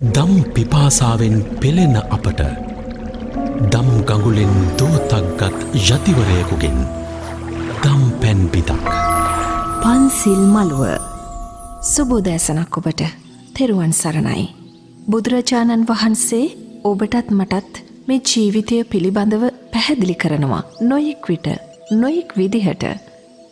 දම් පිපාසාවෙන් පෙළෙන අපට දම් ගඟුලෙන් දෝතක් ගත් යතිවරයෙකුගෙන් දම් පැන් බිදක්. පන්සිල් මළුව. සුබෝදෑසනක් ඔබට. තෙරුවන් සරණයි. බුදුරජාණන් වහන්සේ ඔබටත් මටත් මේ ජීවිතය පිළිබඳව පැහැදිලි කරනවා. නොයෙක් විට නොයෙක් විදිහට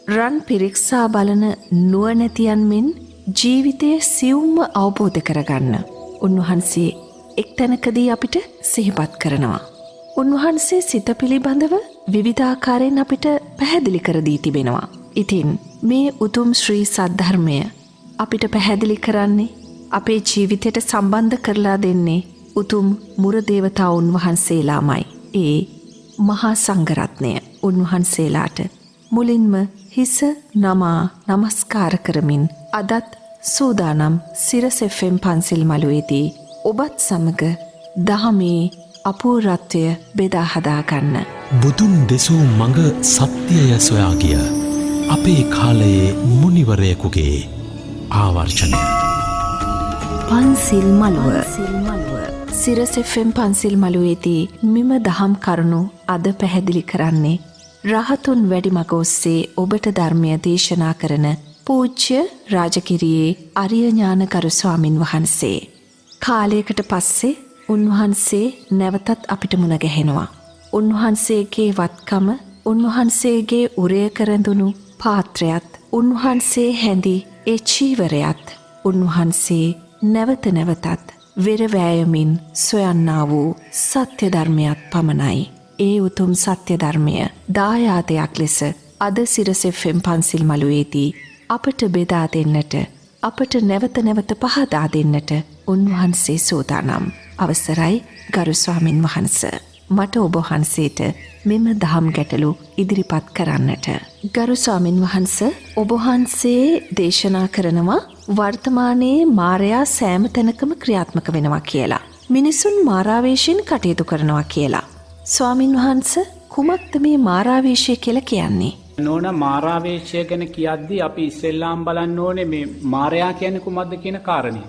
රන් පිරික්සා බලන නුවණැතියන් මෙන් ජීවිතය සියුම්ව අවබෝධ කරගන්න. උන්වහන්සේ එක් තැනකදී අපිට සිහිපත් කරනවා. උන්වහන්සේ සිත පිළිබඳව විවිධාකාරයෙන් අපිට පැහැදිලි කර දී තිබෙනවා. ඉතින් මේ උතුම් ශ්‍රී සද්ධර්මය අපිට පැහැදිලි කරන්නේ, අපේ ජීවිතයට සම්බන්ධ කරලා දෙන්නේ උතුම් මුර දේවතාවුන් වහන්සේලාමයි. ඒ මහා සංඝරත්නය. උන්වහන්සේලාට මුලින්ම හිස නමා නමස්කාර කරමින් අදත් සූදානම් සිරස් FM පන්සිල් මළුවේදී ඔබත් සමග දහමේ අපූර්වත්වය බෙදා හදා ගන්න. බුදුන් දෙසූ මඟ සත්‍යය සොයා ගිය අපේ කාලයේ මුනිවරයෙකුගේ ආවර්ජනය. පන්සිල් මළුව. සිරස් FM පන්සිල් මළුවේදී මෙම දහම් කරුණු අද පැහැදිලි කරන්නේ රහතුන් වැඩි මඟ ඔස්සේ ඔබට ධර්මය දේශනා කරන පූජ්‍ය රාජගිරියේ අරිය ඥානගරු ස්වාමින් වහන්සේ. කාලයකට පස්සේ උන්වහන්සේ නැවතත් අපිට මුණ ගැහෙනවා. උන්වහන්සේගේ වත්කම, උන්වහන්සේගේ උරය කරඳුණු පාත්‍රයත්, උන්වහන්සේ හැඳි ඒ චීවරයත්, උන්වහන්සේ නැවත නැවතත් වෙර වෑයමින් සොයන්නා වූ සත්‍ය ධර්මයත් පමණයි. ඒ උතුම් සත්‍ය ධර්මය දායාදයක් ලෙස අද සිරස් FM පන්සිල් මළුවේදී අපට බෙදා දෙන්නට, අපට නැවත නැවත පහදා දෙන්නට උන්වහන්සේ සූදානම්. අවසරයි ගරු ස්වාමින් වහන්ස. මට ඔබ වහන්සේට මෙම දහම් ගැටලු ඉදිරිපත් කරන්නට. ගරු ස්වාමින් වහන්ස, ඔබ වහන්සේ දේශනා කරනවා වර්තමානයේ මාරයා සෑම තැනකම ක්‍රියාත්මක වෙනවා කියලා. මිනිසුන් මාරාවේශයෙන් කටයුතු කරනවා කියලා. ස්වාමින් වහන්ස, කුමක්ද මේ මාරාවේශය කියලා කියන්නේ? නෝන, මාරාවේශය ගැන කියද්දී අපි ඉස්සෙල්ලාම බලන්න ඕනේ මේ මාරයා කියන්නේ කුමක්ද කියන කාරණය.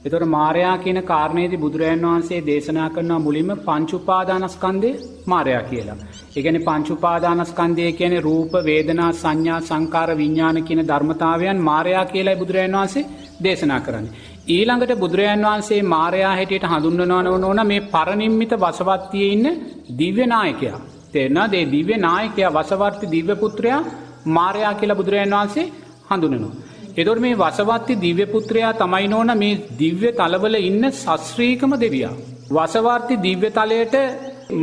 එතකොට මාරයා කියන කාරණේදී බුදුරජාණන් වහන්සේ දේශනා කරනවා මුලින්ම පංච උපාදානස්කන්ධය මාරයා කියලා. ඒ කියන්නේ පංච උපාදානස්කන්ධය කියන්නේ රූප, වේදනා, සංඥා, සංකාර, විඥාන කියන ධර්මතාවයන් මාරයා කියලායි බුදුරජාණන් වහන්සේ දේශනා කරන්නේ. ඊළඟට බුදුරජාණන් වහන්සේ මාරයා හැටියට හඳුන්වනවා නෝන මේ පරනිම්මිත වසවත්තියේ ඉන්න දිව්‍ය නායකයා. තේරෙනවද? ඒ දිව්‍ය නායකයා, වසවර්ති දිව්‍ය පුත්‍රයා මාරයා කියලා බුදුරජාණන් වහන්සේ හඳුනනවා. එතකොට මේ වසවර්ති දිව්‍ය පුත්‍රයා තමයි නෝන මේ දිව්‍ය තලවල ඉන්න සශ්‍රීකම දෙවියා. වසවර්ති දිව්‍ය තලයට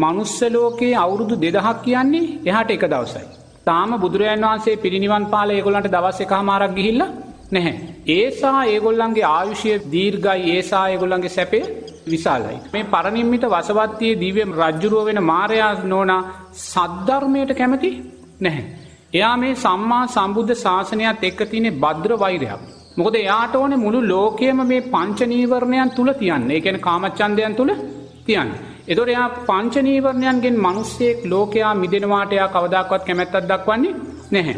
මනුස්ස ලෝකයේ අවුරුදු 2000ක් කියන්නේ එහාට එක දවසයි. තාම බුදුරජාණන් වහන්සේ පිරිනිවන් පාලා ඒගොල්ලන්ට දවස් එකහමාරක් ගිහිල්ලා නැහැ. ඒසා ඒගොල්ලන්ගේ ආයුෂය දීර්ඝයි, ඒසා ඒගොල්ලන්ගේ සැපය විශාලයි. මේ පරනිම්මිත වසවත්තියේ දිව්‍ය රජ්ජුරුව වෙන මාරයා නෝනා සද්ධර්මයට කැමති නැහැ. එයා මේ සම්මා සම්බුද්ධ ශාසනයත් එක්ක තියෙන භද්‍ර වෛරයක්. මොකද එයාට ඕනේ මුළු ලෝකයම මේ පංච නීවරණයන් තුල තියන්න. ඒ කියන්නේ කාමච්ඡන්දයන් තුල තියන්න. ඒතකොට එයා පංච නීවරණයන්ගෙන් මිනිස්සෙක් ලෝකයා මිදෙනවාට එයා කවදාකවත් කැමැත්තක් දක්වන්නේ නැහැ.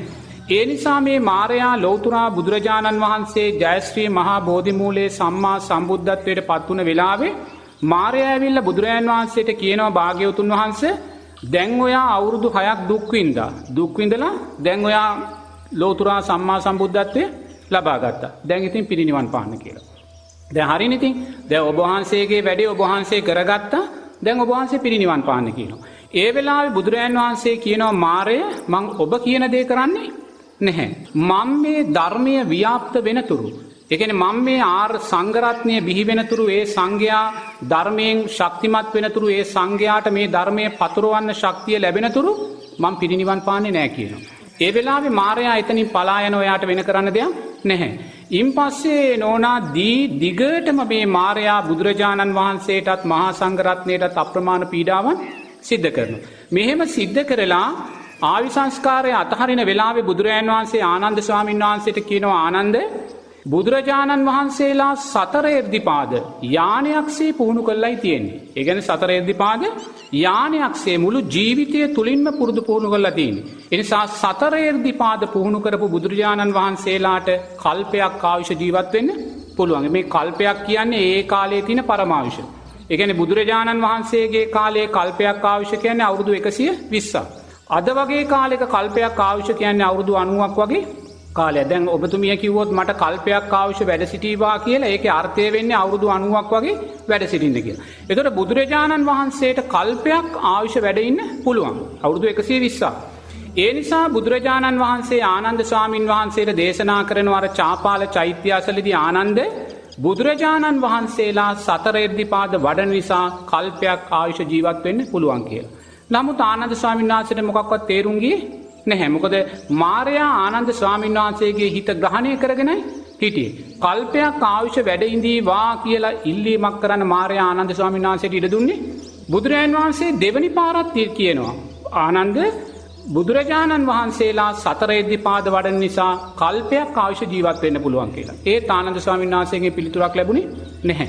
ඒ නිසා මේ මාරයා ලෞතුරා බුදුරජාණන් වහන්සේ ජයශ්‍රී මහා බෝධි මූලයේ සම්මා සම්බුද්ධත්වයට පත් වුණ වෙලාවේ මාරයා ඇවිල්ලා බුදුරජාණන් වහන්සේට කියනවා, භාග්‍යවතුන් වහන්සේ, දැන් ඔයා අවුරුදු 6ක් දුක් විඳා. දුක් විඳලා දැන් ඔයා ලෞතුරා සම්මා සම්බුද්ධත්වය ලබා ගත්තා. දැන් ඉතින් පිරිනිවන් පාන්න කියලා. දැන් හරිනේ ඉතින්. දැන් ඔබ වහන්සේගේ වැඩේ ඔබ වහන්සේ කරගත්තා. දැන් ඔබ වහන්සේ පිරිනිවන් පාන්න කියනවා. ඒ වෙලාවේ බුදුරජාණන් වහන්සේ කියනවා, මාරය, මං ඔබ කියන දේ කරන්නේ නැහැ. මං මේ ධර්මය ව්‍යාප්ත වෙනතුරු, ඒ කියන්නේ මං මේ ආර් සංඝරත්නය බිහි වෙනතුරු, ඒ සංඝයා ධර්මයෙන් ශක්තිමත් වෙනතුරු, ඒ සංඝයාට මේ ධර්මය පතුරවන්න ශක්තිය ලැබෙනතුරු මං පිරිනිවන් පාන්නේ නැහැ කියනවා. ඒ වෙලාවේ මාරයා එතනින් පලා යන, ඔයාට වෙන කරන්න දෙයක් නැහැ. ඉන් පස්සේ නෝනා දී දිගටම මේ මාරයා බුදුරජාණන් වහන්සේටත් මහා සංඝරත්නයටත් අප්‍රමාණ පීඩාවන් සිද්ධ කරනවා. මෙහෙම සිද්ධ කරලා ආවි සංස්කාරය අතහරින වෙලාවේ බුදුරජාණන් වහන්සේ ආනන්ද ස්වාමීන් වහන්සේට කියනවා, ආනන්ද, බුදුරජාණන් වහන්සේලා සතර එර්දිපාද යානයක්සේ පුහුණු කරලායි තියෙන්නේ. ඒ කියන්නේ සතර එර්දිපාද යානයක්සේ මුළු ජීවිතය තුලින්ම පුරුදු පුහුණු කරලා තියෙන්නේ. ඒ නිසා සතර එර්දිපාද පුහුණු කරපු බුදුරජාණන් වහන්සේලාට කල්පයක් ආයුෂ ජීවත් වෙන්න පුළුවන්. මේ කල්පයක් කියන්නේ ඒ කාලයේ තියෙන පරමායුෂ. ඒ කියන්නේ බුදුරජාණන් වහන්සේගේ කාලයේ කල්පයක් ආයුෂ කියන්නේ අවුරුදු 120ක්. අද වගේ කාලෙක කල්පයක් ආයුෂ කියන්නේ අවුරුදු 90ක් වගේ කාලයක්. දැන් ඔබතුමිය කිව්වොත් මට කල්පයක් ආයුෂ වැඩ සිටීවා කියලා, ඒකේ අර්ථය වෙන්නේ අවුරුදු 90ක් වගේ වැඩ සිටින්න කියලා. එතකොට බුදුරජාණන් වහන්සේට කල්පයක් ආයුෂ වැඩ ඉන්න පුළුවන්. අවුරුදු 120ක්. ඒ නිසා බුදුරජාණන් වහන්සේ ආනන්ද ස්වාමින් වහන්සේට දේශනා කරන අර චාපාල චෛත්‍ය අසලදී ආනන්ද බුදුරජාණන් වහන්සේලා සතර ඉර්ධිපාද වඩන නිසා කල්පයක් ආයුෂ ජීවත් වෙන්න පුළුවන් කියලා. නමුත් ආනන්ද ස්වාමීන් වහන්සේට මොකක්වත් තේරුම් ගියේ නැහැ. මොකද මාරයා ආනන්ද ස්වාමීන් වහන්සේගේ හිත ග්‍රහණය කරගෙනයි හිටියේ. කල්පයක් ආයුෂ වැඩ ඉඳීවා කියලා ඉල්ලීමක් කරන්න මාරයා ආනන්ද ස්වාමීන් වහන්සේට ඉඩ දුන්නේ. බුදුරජාණන් වහන්සේ දෙවනි පාරත් කියනවා ආනන්ද බුදුරජාණන් වහන්සේලා සතර ඉර්ධිපාද වඩන නිසා කල්පයක් ආයුෂ ජීවත් වෙන්න පුළුවන් කියලා. ඒත් ආනන්ද ස්වාමීන් වහන්සේගෙන් පිළිතුරක් ලැබුණේ නැහැ.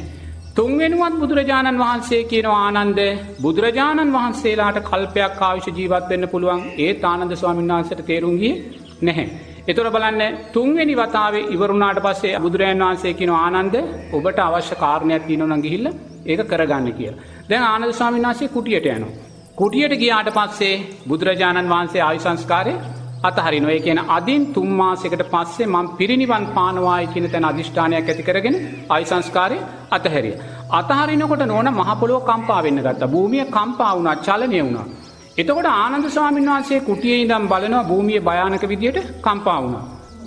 තුන්වෙනුවත් බුදුරජාණන් වහන්සේ කියනවා ආනන්ද බුදුරජාණන් වහන්සේලාට කල්පයක් ආයුෂ ජීවත් වෙන්න පුළුවන්. ඒත් ආනන්ද ස්වාමීන් වහන්සේට තේරුම් ගියේ නැහැ. ඒතර බලන්න තුන්වෙනි වතාවේ ඉවරුණාට පස්සේ බුදුරජාණන් වහන්සේ කියනවා ආනන්ද ඔබට අවශ්‍ය කාරණයක් තියෙනවා නම් ගිහිල්ලා ඒක කරගන්න කියලා. දැන් ආනන්ද ස්වාමීන් වහන්සේ කුටියට යනවා. කුටියට ගියාට පස්සේ බුදුරජාණන් වහන්සේ ආයු සංස්කාරය අතහරිනවා. ඒ කියන්නේ අදින් 3 මාසයකට පස්සේ මං පිරිනිවන් පානවායි කියන තැන අදිෂ්ඨානයක් ඇති කරගෙන ආයු සංස්කාරය අතහැරියා. අතහරිනකොට නෝන මහ පොළොව කම්පා වෙන්න ගත්තා. භූමිය කම්පා වුණා, චලනය වුණා. එතකොට ආනන්ද ස්වාමීන් වහන්සේ කුටියේ ඉඳන් බලනවා භූමිය භයානක විදියට කම්පා වුණා.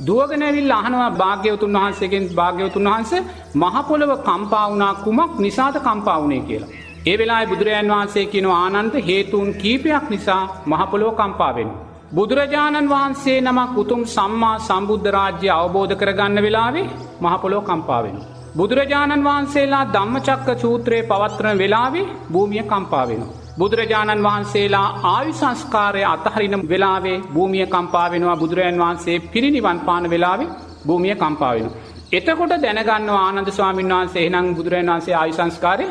දුවගෙන ඇවිල්ලා අහනවා භාග්‍යවතුන් වහන්සේගෙන්, භාග්‍යවතුන් වහන්සේ මහ පොළොව කම්පා වුණා කුමක් නිසාද කම්පා වුණේ කියලා. ඒ වෙලාවේ බුදුරජාන් වහන්සේ කියනවා ආනන්ද හේතුන් කීපයක් නිසා මහ පොළොව කම්පා වෙනවා. බුදුරජාණන් වහන්සේ නමක් උතුම් සම්මා සම්බුද්ධ රාජ්‍ය අවබෝධ කරගන්න වෙලාවේ මහ පොළොව කම්පා වෙනවා. බුදුරජාණන් වහන්සේලා ධම්මචක්ක සූත්‍රයේ පවත්වන වෙලාවේ භූමිය කම්පා වෙනවා. බුදුරජාණන් වහන්සේලා ආයු සංස්කාරය අතහරින වෙලාවේ භූමිය කම්පා වෙනවා. බුදුරජාණන් වහන්සේ පිරිනිවන් පාන වෙලාවේ භූමිය කම්පා වෙනවා. එතකොට දැනගන්නවා ආනන්ද ස්වාමීන් වහන්සේ එහෙනම් බුදුරජාණන් වහන්සේ ආයු සංස්කාරය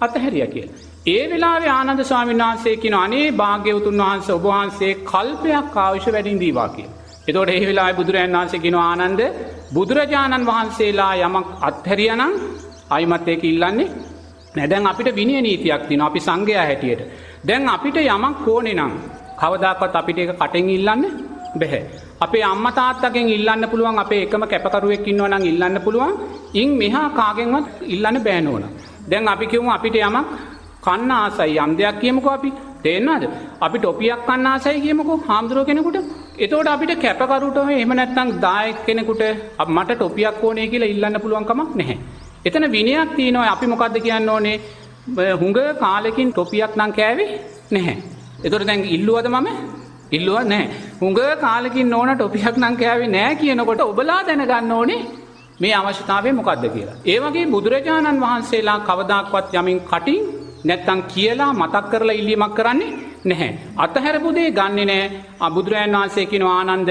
අතහැරියා කියලා. ඒ වෙලාවේ ආනන්ද ස්වාමීන් වහන්සේ කියනවා අනේ භාග්‍යවතුන් වහන්සේ ඔබ වහන්සේ කල්පයක් ආයුෂ වැඩි ඉඳීවා කියලා. එතකොට ඒ වෙලාවේ බුදුරජාණන් වහන්සේ කියනවා ආනන්ද බුදුරජාණන් වහන්සේලා යමක් අත්හැරියා නම් ආයිමත් ඒක ඉල්ලන්නේ නෑ. දැන් අපිට විනය නීතියක් තියෙනවා අපි සංඝයා හැටියට. දැන් අපිට යමක් ඕනේ නම් කවදාකවත් අපිට ඒක කටෙන් ඉල්ලන්න බැහැ. අපේ අම්මා තාත්තගෙන් ඉල්ලන්න පුළුවන්, අපේ එකම කැපකරුවෙක් ඉන්නවා නම් ඉල්ලන්න පුළුවන්. ඉන් මෙහා කාගෙන්වත් ඉල්ලන්න බෑ නෝනා. දැන් අපි කියමු අපිට යමක් කන්න ආසයි යම් දෙයක් කියමුකෝ අපි. තේරෙනවද? අපි ටොපියක් කන්න ආසයි කියමුකෝ හාමුදුරුවෝ කෙනෙකුට. එතකොට අපිට කැපකරුට එහෙම නැත්නම් දායක කෙනෙකුට මට ටොපියක් ඕනේ කියලා ඉල්ලන්න පුළුවන් කමක් නැහැ. එතන විනයක් තියෙනවා. අපි මොකද්ද කියන්න ඕනේ? හුඟ කාලෙකින් ටොපියක් නම් කෑවේ නැහැ. එතකොට දැන් ඉල්ලුවද මම? ඉල්ලුවා නැහැ. හුඟ කාලෙකින් ඕන ටොපියක් නම් කෑවේ නැහැ කියනකොට ඔබලා දැනගන්න ඕනේ මේ අවශ්‍යතාවය මොකද්ද කියලා. ඒ වගේ බුදුරජාණන් වහන්සේලා කවදාක්වත් යමින් කටින් නැත්තම් කියලා මතක් කරලා ඉල්ලීමක් කරන්නේ නැහැ. අතහැරපු දේ ගන්නෙ නෑ. බුදුරජාණන් වහන්සේ කියනවා ආනන්ද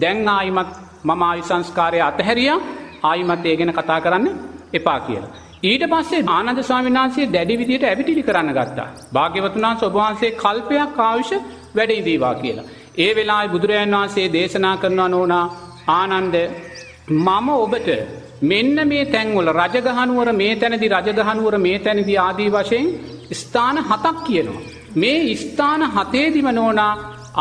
දැන් ආයිමත් මම ආයු සංස්කාරය අතහැරියා, ආයිමත් ඒ ගැන කතා කරන්න එපා කියලා. ඊට පස්සේ ආනන්ද ස්වාමීන් වහන්සේ දැඩි විදියට ඇවිටිලි කරන්න ගත්තා. භාග්‍යවතුන් වහන්සේ ඔබ වහන්සේ කල්පයක් ආයුෂ වැඩ ඉඳීවා කියලා. ඒ වෙලාවේ බුදුරජාණන් වහන්සේ දේශනා කරනවා නෝනා ආනන්ද මම ඔබට මෙන්න මේ තැන්වල රජගහනුවර මේ තැනදී රජගහනුවර මේ තැනදී ආදී වශයෙන් ස්ථාන 7ක් කියනවා. මේ ස්ථාන 7 නෝනා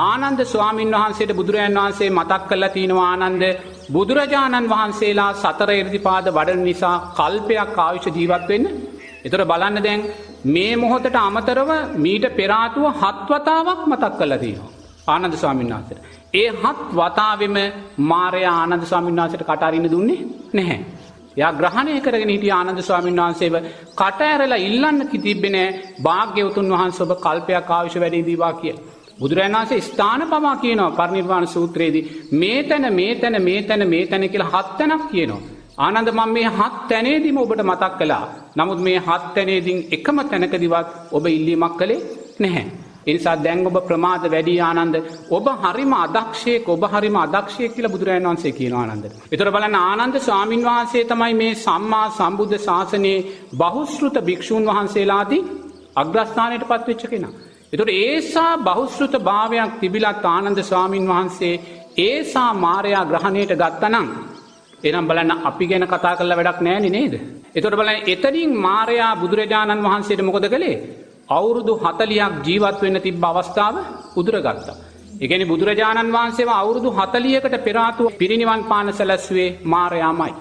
ආනන්ද ස්වාමින් වහන්සේට බුදුරජාණන් වහන්සේ මතක් කරලා තිනවා ආනන්ද බුදුරජාණන් වහන්සේලා සතර ඉර්ධිපාද වඩන නිසා කල්පයක් ආයුෂ ජීවත් වෙන්න. ඒතර බලන්න දැන් මේ මොහොතට අමතරව මීට පෙර ආතුව 7 වතාවක් මතක් කරලා තිනවා ආනන්ද ස්වාමීන් වහන්සේට. ඒ 7 වතාවෙම මාරයා ආනන්ද ස්වාමීන් වහන්සේට කට අරින්න දුන්නේ නැහැ. එයා ග්‍රහණය කරගෙන හිටිය ආනන්ද ස්වාමීන් වහන්සේව කට ඇරලා ඉල්ලන්න තිබ්බේ නෑ භාග්‍යවතුන් වහන්සේ ඔබ කල්පයක් ආයුෂ වැඩි දීවා කියලා. බුදුරජාණන් වහන්සේ ස්ථාන පවා කියනවා පරිනිර්වාණ සූත්‍රයේදී මේ තැන මේ තැන මේ තැන මේ තැන කියලා 7 තැනක් කියනවා. ආනන්ද මම මේ 7 තැනේදීම ඔබට මතක් කළා. නමුත් මේ 7 තැනේදීන් එකම තැනකදීවත් ඔබ ඉල්ලීමක් කළේ නැහැ. ඒ නිසා දැන් ඔබ ප්‍රමාද වැඩි ආනන්ද. ඔබ හරිම අදක්ෂයෙක්, ඔබ හරිම අදක්ෂයෙක් කියලා බුදුරජාණන් වහන්සේ කියනවා ආනන්දට. ඒතර බලන්න ආනන්ද ස්වාමින් වහන්සේ තමයි මේ සම්මා සම්බුද්ධ ශාසනයේ බහුශ්‍රුත භික්ෂූන් වහන්සේලාදී අග්‍රස්ථානයට පත්වෙච්ච කෙනා. ඒතර ඒසා බහුශ්‍රුත භාවයක් තිබිලත් ආනන්ද ස්වාමින් වහන්සේ ඒසා මාරයා ග්‍රහණයට ගත්තනම් එහෙනම් බලන්න අපි ගැන කතා කරලා වැඩක් නෑනේ නේද? එතකොට බලන්න එතනින් මාරයා බුදුරජාණන් වහන්සේට මොකද කළේ? අවුරුදු 40ක් ජීවත් වෙන්න තිබ්බ අවස්ථාව උදුරගත්තා. ඒ කියන්නේ බුදුරජාණන් වහන්සේව අවුරුදු 40කට පෙර ආතුව පිරිනිවන් පාන සැලැස්සුවේ මාරයාමයි.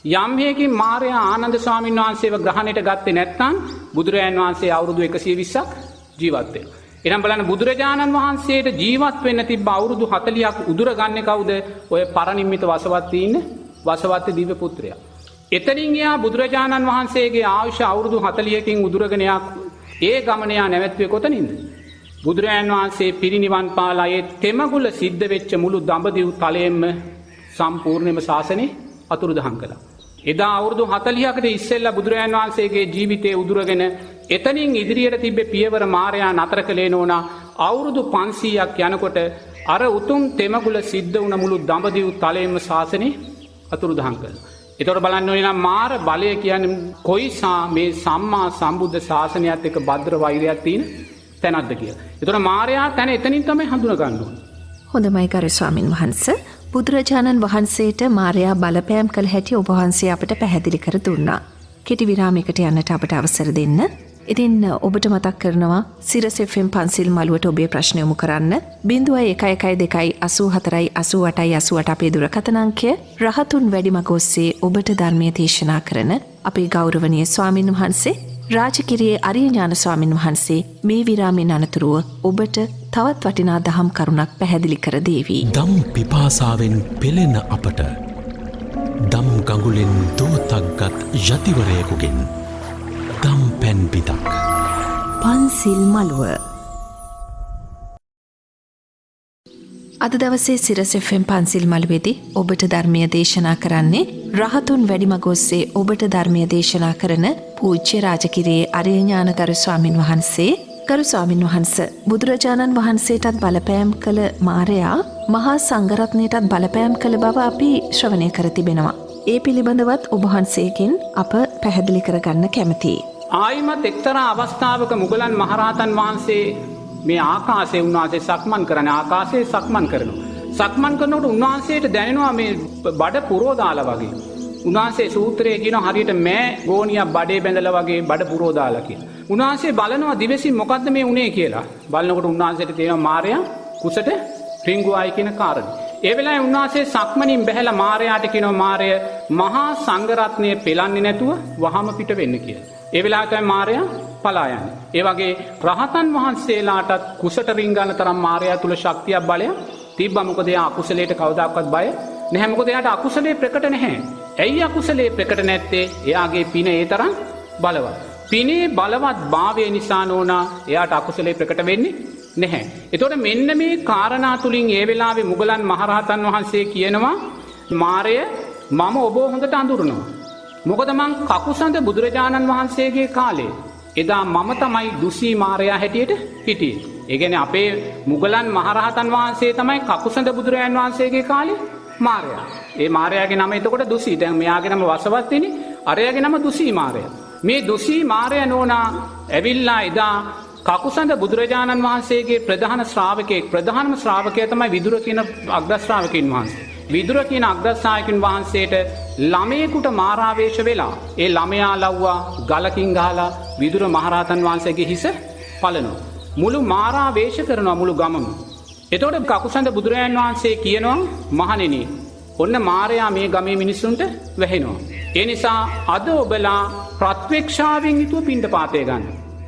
යම් හේකින් මාරයා ආනන්ද ස්වාමීන් වහන්සේව ග්‍රහණයට ගත්තේ නැත්නම් බුදුරජාණන් වහන්සේ අවුරුදු 120ක් ජීවත් වෙනවා. එහෙනම් බලන්න බුදුරජාණන් වහන්සේට ජීවත් වෙන්න තිබ්බ අවුරුදු 40ක් උදුරගන්නේ කවුද? ඔය පරනිම්මිත වසවත්තී ඉන්න වසවත්ති දිව්‍ය පුත්‍රයා. එතනින් එයා බුදුරජාණන් වහන්සේගේ ආයුෂ අවුරුදු 40කින් උදුරගෙන යා ඒ ගමන යා නැවැත්තුවේ කොතනින්ද? බුදුරජාණන් වහන්සේ පිරිනිවන් පාලා ඒ තෙමගුල සිද්ධ වෙච්ච මුළු දඹදිව් තලයෙන්ම සම්පූර්ණයෙන්ම ශාසනය අතුරුදහන් කළා. එදා අවුරුදු 40කට ඉස්සෙල්ලා බුදුරජාණන් වහන්සේගේ ජීවිතය උදුරගෙන එතනින් ඉදිරියට තිබ්බ පියවර මාරයා නතර කළේ නෝනා අවුරුදු 500ක් යනකොට අර උතුම් තෙමගුල සිද්ධ වුණ මුළු දඹදිව් තලයෙන්ම ශාසනය අතුරුදහන් කළා. එතකොට බලන්න ඕනේ නම් මාර බලය කියන්නේ කොයිසා මේ සම්මා සම්බුද්ධ ශාසනයත් එක්ක භද්‍ර වෛරයක් තියෙන තැනක්ද කියලා. එතකොට මාරයා තැන එතනින් තමයි හඳුනා ගන්න ඕනේ. හොඳමයි ගරු ස්වාමින් වහන්සේ. බුදුරජාණන් වහන්සේට මාරයා බලපෑම් කළ හැටි ඔබ වහන්සේ අපට පැහැදිලි කර දුන්නා. කෙටි විරාමයකට යන්නට අපට අවසර දෙන්න. ඉතින් ඔබට මතක් කරනවා සිරස් FM පන්සිල් මළුවට ඔබේ ප්‍රශ්න යොමු කරන්න 0112 84 88 88 අපේ දුරකථන අංකය. රහතුන් වැඩිමග ඔස්සේ ඔබට ධර්මයේ දේශනා කරන අපේ ගෞරවනීය ස්වාමින් වහන්සේ රාජකිරියේ අරිය ඥාන ස්වාමින් වහන්සේ මේ විරාමයෙන් අනතුරුව ඔබට තවත් වටිනා දහම් කරුණක් පැහැදිලි කර දේවි. දම් පිපාසාවෙන් පෙළෙන අපට දම් ගඟුලෙන් දෝතක් ගත් යතිවරයෙකුගෙන් දම් පැන් බිදක්. පන්සිල් මළුව. අද දවසේ සිරස් FM පන්සිල් මළුවේදී ඔබට ධර්මය දේශනා කරන්නේ රහතුන් වැඩිමග ඔස්සේ ඔබට ධර්මය දේශනා කරන පූජ්‍ය රාජකිරියේ අරිය ඥානගරු ස්වාමින් වහන්සේ. ගරු ස්වාමින් වහන්ස, බුදුරජාණන් වහන්සේටත් බලපෑම් කළ මාරයා මහා සංඝරත්නයටත් බලපෑම් කළ බව අපි ශ්‍රවණය කර තිබෙනවා. ඒ පිළිබඳවත් ඔබ වහන්සේගෙන් අප පැහැදිලි කරගන්න කැමතියි. ආයිමත් එක්තරා අවස්ථාවක මුගලන් මහරහතන් වහන්සේ මේ ආකාශයේ උන්වහන්සේ සක්මන් කරන ආකාශයේ සක්මන් කරනවා. සක්මන් කරනකොට උන්වහන්සේට දැනෙනවා මේ බඩ පුරව දාලා වගේ. උන්වහන්සේ සූත්‍රයේ කියනවා හරියට මෑ ගෝණියක් බඩේ බැඳලා වගේ බඩ පුරව දාලා කියලා. උන්වහන්සේ බලනවා දිවසින් මොකද්ද මේ උනේ කියලා. බලනකොට උන්වහන්සේට තේරෙනවා මාරයා කුසට රිංගුවායි කියන කාරණේ. ඒ වෙලාවේ උන්වහන්සේ සක්මනින් බැහැලා මාරයාට කියනවා මාරය මහා සංඝරත්නය පෙලන්නේ නැතුව වහම පිට වෙන්න කියලා. ඒ වෙලාවේ තමයි මාරයා පලා යන්නේ. ඒ වගේ රහතන් වහන්සේලාටත් කුසට රිංගන තරම් මාරයා තුල ශක්තියක් බලයක් තිබ්බා. මොකද එයා අකුසලයට කවදාකවත් බය නැහැ. මොකද එයාට අකුසලයේ ප්‍රකට නැහැ. ඇයි අකුසලයේ ප්‍රකට නැත්තේ? එයාගේ පින ඒ තරම් බලවත්. පිනේ බලවත් භාවය නිසා නෝනා එයාට අකුසලයේ ප්‍රකට වෙන්නේ නැහැ. එතකොට මෙන්න මේ කාරණා තුලින් ඒ වෙලාවේ මුගලන් මහරහතන් වහන්සේ කියනවා මාරය මම ඔබ හොඳට අඳුරනවා. මොකද මං කකුසඳ බුදුරජාණන් වහන්සේගේ කාලේ එදා මම තමයි දුසී මාරයා හැටියට හිටියේ. ඒ කියන්නේ අපේ මුගලන් මහරහතන් වහන්සේ තමයි කකුසඳ බුදුරජාණන් වහන්සේගේ කාලේ මාරයා. ඒ මාරයාගේ නම එතකොට දුසී. දැන් මෙයාගේ නම වසවත්තිනේ, අරයාගේ නම දුසී මාරයා. මේ දුසී මාරයා නෝනා ඇවිල්ලා එදා කකුසඳ බුදුරජාණන් වහන්සේගේ ප්‍රධාන ශ්‍රාවකයෙක්, ප්‍රධානම ශ්‍රාවකයා තමයි විදුර කියන අග්‍ර ශ්‍රාවකයන් වහන්සේ. විදුර කියන අග්‍ර ශ්‍රාවකයන් වහන්සේට ළමයෙකුට මාරාවේශ වෙලා ඒ ළමයා ලව්වා ගලකින් ගහලා විදුර මහරහතන් වහන්සේගේ හිස පලනවා. මුළු මාරාවේශ කරනවා මුළු ගමම. එතකොට කකුසඳ බුදුරජාණන් වහන්සේ කියනවා මහණෙනි ඔන්න මාරයා මේ ගමේ මිනිස්සුන්ට වැහෙනවා. ඒ නිසා අද ඔබලා ප්‍රත්‍යක්ෂාවෙන් යුතුව පිණ්ඩපාතය ගන්න.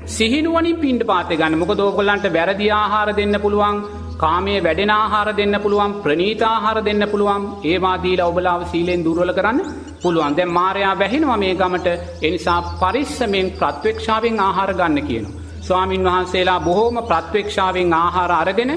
සිහිනුවණින් පිණ්ඩපාතය ගන්න. මොකද ඕගොල්ලන්ට වැරදි ආහාර දෙන්න පුළුවන්, කාමයේ වැඩෙන ආහාර දෙන්න පුළුවන්, ප්‍රනීත ආහාර දෙන්න පුළුවන්. ඒවා දීලා ඔබලාව සීලෙන් දුර්වල කරන්න පුළුවන්. දැන් මාරයා වැහෙනවා මේ ගමට. ඒ නිසා පරිස්සමෙන් ප්‍රත්‍යක්ෂාවෙන් ආහාර ගන්න කියනවා. ස්වාමින් වහන්සේලා බොහෝම ප්‍රත්‍යක්ෂාවෙන් ආහාර අරගෙන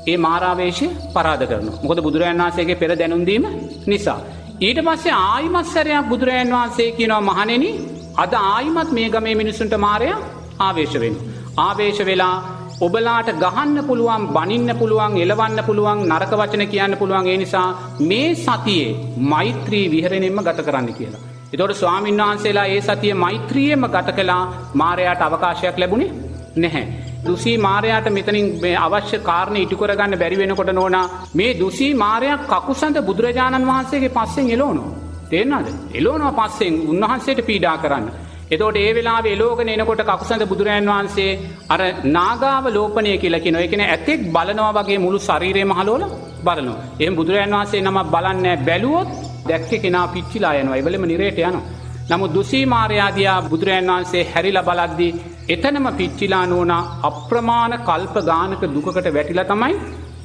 ඒ මාරාවේශය පරාද කරනවා. මොකද බුදුරජාණන් වහන්සේගේ පෙර දැනුම් දීම නිසා. ඊට පස්සේ ආයිමත් සැරයක් බුදුරජාණන් වහන්සේ කියනවා මහණෙනි අද ආයිමත් මේ ගමේ මිනිසුන්ට මාරයා ආවේශ වෙනවා. ආවේශ වෙලා ඔබලාට ගහන්න පුළුවන්, බනින්න පුළුවන්, එලවන්න පුළුවන්, නරක වචන කියන්න පුළුවන්. ඒ නිසා මේ සතියේ මෛත්‍රී විහරණයෙන්ම ගත කරන්න කියලා. එතකොට ස්වාමීන් වහන්සේලා ඒ සතියේ මෛත්‍රියෙන්ම ගත කළා. මාරයාට අවකාශයක් ලැබුණේ නැහැ. දුසී මාරයාට මෙතනින් මේ අවශ්‍ය කාරණේ ඉටු කරගන්න බැරි වෙනකොට නෝනා මේ දුසී මාරයා කකුසඳ බුදුරජාණන් වහන්සේගේ පස්සෙන් එළවනවා. තේරෙනවද? එළවනවා පස්සෙන් උන්වහන්සේට පීඩා කරන්න. එතකොට ඒ වෙලාවේ එළවගෙන එනකොට කකුසඳ බුදුරජාණන් වහන්සේ අර නාගාව ලෝපණය කියලා කියනවා. ඒ කියන්නේ ඇතෙක් බලනවා වගේ මුළු ශරීරයම හලවලා බලනවා. එහෙනම් බුදුරජාණන් වහන්සේ නමක් බලන්නේ බැලුවොත් දැක්කේ කෙනා පිච්චිලා යනවා. ඒ වෙලෙම නිරේට යනවා. නමුත් දුසී මාරයා දිහා බුදුරජාණන් වහන්සේ හැරිලා බලද්දී එතනම පිච්චිලා නෝනා අප්‍රමාණ කල්ප ගානක දුකකට වැටිලා තමයි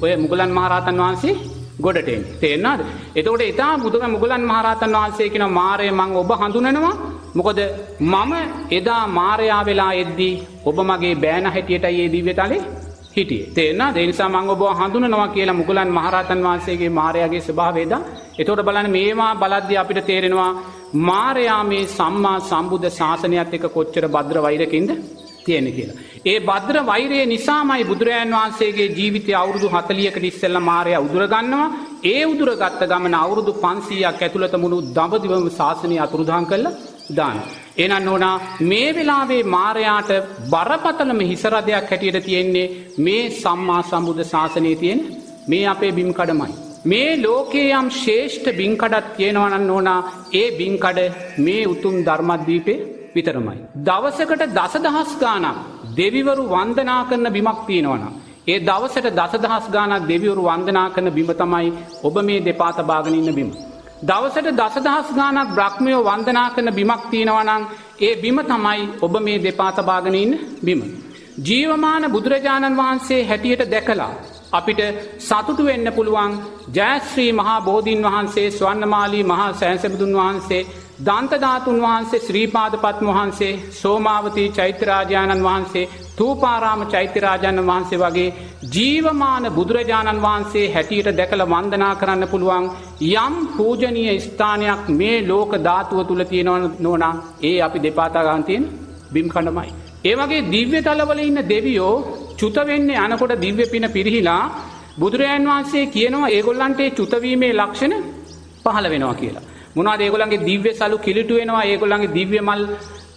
ඔය මුගලන් මහරහතන් වහන්සේ ගොඩට එන්නේ. තේරෙනවද? එතකොට එතා බුදුගම මුගලන් මහරහතන් වහන්සේ කියනවා මාරය මං ඔබ හඳුනනවා. මොකද මම එදා මාරයා වෙලා එද්දී ඔබ මගේ බෑන හැටියටයි ඒ දිව්‍ය තලේ හිටියේ. තේරෙනවද? ඒ නිසා මං ඔබව හඳුනනවා කියලා මුගලන් මහරහතන් වහන්සේගේ මාරයාගේ ස්වභාවය එදා. එතකොට බලන්න මේවා බලද්දී අපිට තේරෙනවා මාරයා මේ සම්මා සම්බුද්ධ ශාසනයත් එක්ක කොච්චර භද්‍ර වෛරකින්ද තියෙන්නේ කියලා. ඒ භද්‍ර වෛරය නිසාමයි බුදුරජාන් වහන්සේගේ ජීවිතය අවුරුදු 40කට ඉස්සෙල්ලා මාරයා උදුර ගන්නවා. ඒ උදුරගත්ත ගමන අවුරුදු 500ක් ඇතුළත මුළු දඹදිවම ශාසනය අතුරුදහන් කළා දානවා. එහෙනම් නෝනා මේ වෙලාවේ මාරයාට බරපතලම හිස රදයක් හැටියට තියෙන්නේ මේ සම්මා සම්බුද්ධ ශාසනයේ තියෙන මේ අපේ බිම් කඩමයි. මේ ලෝකයේ යම් ශ්‍රේෂ්ඨ බිම් කඩක් තියෙනවා නම් නෝනා ඒ බිම් කඩ මේ උතුම් ධර්මද්වීපේ විතරමයි. දවසකට දසදහස් ගාණක් දෙවිවරු වන්දනා කරන බිමක් තියෙනවා නම් ඒ දවසට දසදහස් ගාණක් දෙවිවරු වන්දනා කරන බිම තමයි ඔබ මේ දෙපා තබාගෙන ඉන්න බිම. දවසට දසදහස් ගාණක් බ්‍රහ්මයෝ වන්දනා කරන බිමක් තියෙනවා නම් ඒ බිම තමයි ඔබ මේ දෙපා තබාගෙන ඉන්න බිම. ජීවමාන බුදුරජාණන් වහන්සේ හැටියට දැකලා අපිට සතුටු වෙන්න පුළුවන් ජයශ්‍රී මහා බෝධීන් වහන්සේ, ස්වර්ණමාලී මහා සෑසබුදුන් වහන්සේ, දන්ත ධාතුන් වහන්සේ, ශ්‍රීපාද පත්ම වහන්සේ, සෝමාවතී චෛත්‍ය රාජානන් වහන්සේ, තූපාරාම චෛත්‍ය රාජානන් වහන්සේ වගේ ජීවමාන බුදුරජාණන් වහන්සේ හැටියට දැකලා වන්දනා කරන්න පුළුවන් යම් පූජනීය ස්ථානයක් මේ ලෝක ධාතුව තුල තියෙනවා නෝනා ඒ අපි දෙපා තබාගෙන තියෙන බිම් කණ්ඩමයි. ඒ වගේ දිව්‍ය තලවල ඉන්න දෙවියෝ චුත වෙන්නේ අනකොට දිව්‍ය පින පිරිහිලා බුදුරජාන් වහන්සේ කියනවා ඒගොල්ලන්ට ඒ චුත වීමේ ලක්ෂණ පහළ වෙනවා කියලා. මොනවද ඒගොල්ලන්ගේ දිව්‍ය සලු කිලිටු වෙනවා, ඒගොල්ලන්ගේ දිව්‍ය මල්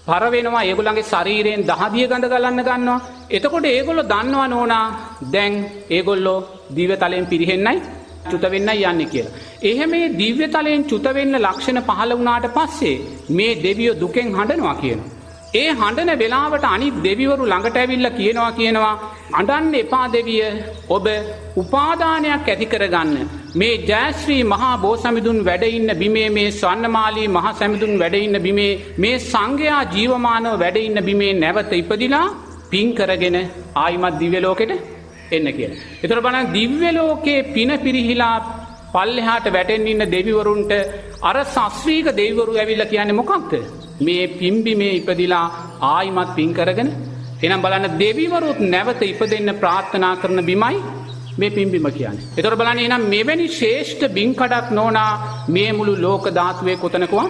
පර වෙනවා, ඒගොල්ලන්ගේ ශරීරයෙන් දහදිය ගඳ ගලන්න ගන්නවා. එතකොට ඒගොල්ලෝ දන්නවා නෝනා දැන් ඒගොල්ලෝ දිව්‍ය තලයෙන් පිරිහෙන්නයි චුත වෙන්නයි යන්නේ කියලා. එහෙම මේ දිව්‍ය තලයෙන් චුත වෙන්න ලක්ෂණ පහළ වුණාට පස්සේ මේ දෙවියෝ දුකෙන් හඬනවා කියනවා. ඒ හඬන වෙලාවට අනිත් දෙවිවරු ළඟට ඇවිල්ලා කියනවා අඬන්න එපා දෙවිය, ඔබ උපාදානයක් ඇති කරගන්න. මේ ජයශ්‍රී මහා බෝසමිදුන් වැඩ ඉන්න බිමේ, මේ ස්වර්ණමාලී මහා සමිඳුන් වැඩ ඉන්න බිමේ, මේ සංඝයා ජීවමානව වැඩ ඉන්න බිමේ නැවත ඉපදිලා පින් කරගෙන ආයිමත් දිව්‍ය ලෝකෙට එන්න කියලා. ඒතර බලන්න දිව්‍ය ලෝකේ පින පිරිහිලා පල්ලෙහාට වැටෙන්න ඉන්න දෙවිවරුන්ට අර සස්ත්‍රීක දෙවිවරු ඇවිල්ලා කියන්නේ මොකක්ද? මේ පිම්බිමේ ඉපදිලා ආයිමත් පින් කරගෙන. එහෙනම් බලන්න දෙවිවරුත් නැවත ඉපදෙන්න ප්‍රාර්ථනා කරන බිමයි මේ පිම්බිම කියන්නේ. ඒතර බලන්න එහෙනම් මෙවැනි ශ්‍රේෂ්ඨ බිම් කඩක් නෝනා මේ මුළු ලෝක ධාතුවේ කොතනකවත්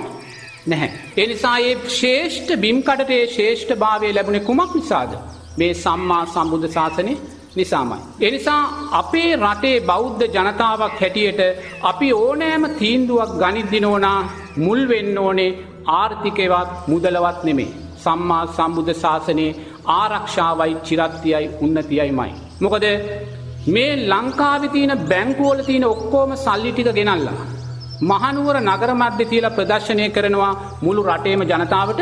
නැහැ. ඒ නිසා මේ ශ්‍රේෂ්ඨ බිම් කඩට ඒ ශ්‍රේෂ්ඨ භාවය ලැබුණේ කුමක් නිසාද? මේ සම්මා සම්බුද්ධ ශාසනය නිසාමයි. ඒ නිසා අපේ රටේ බෞද්ධ ජනතාවක් හැටියට අපි ඕනෑම තීන්දුවක් ගනිද්දි නෝනා මුල් වෙන්න ඕනේ ආර්ථිකයවත් මුදලවත් නෙමෙයි. සම්මා සම්බුද්ධ ශාසනයේ ආරක්ෂාවයි චිරත්තියයි උන්නතියයිමයි. මොකද මේ ලංකාවේ තියෙන බැංකුවල තියෙන ඔක්කොම සල්ලි ටික ගෙනල්ලා මහනුවර නගර මැද්දේ තියලා ප්‍රදර්ශනය කරනවා මුළු රටේම ජනතාවට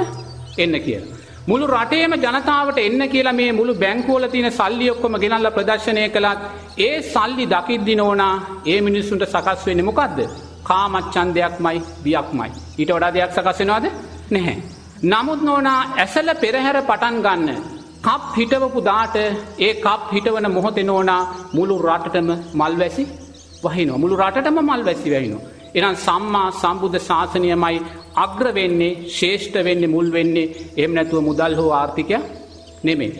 එන්න කියලා. මුළු රටේම ජනතාවට එන්න කියලා මේ මුළු බැංකුවල තියෙන සල්ලි ඔක්කොම ගෙනල්ලා ප්‍රදර්ශනය කළත් ඒ සල්ලි දකිද්දි නෝනා ඒ මිනිස්සුන්ට සකස් වෙන්නේ මොකද්ද? කාමච්ඡන්දයක්මයි බියක්මයි. ඊට වඩා දෙයක් සකස් වෙනවද? නැහැ. නමුත් නෝනා ඇසල පෙරහැර පටන් ගන්න කප් හිටවපු දාට ඒ කප් හිටවන මොහොතේ නෝනා මුළු රටටම මල් වැසි වහිනවා. මුළු රටටම මල් වැසි වහිනවා. එහෙනම් සම්මා සම්බුද්ධ ශාසනයමයි අග්‍ර වෙන්නේ, ශ්‍රේෂ්ඨ වෙන්නේ, මුල් වෙන්නේ. එහෙම නැතුව මුදල් හෝ ආර්ථිකයක් නෙමෙයි.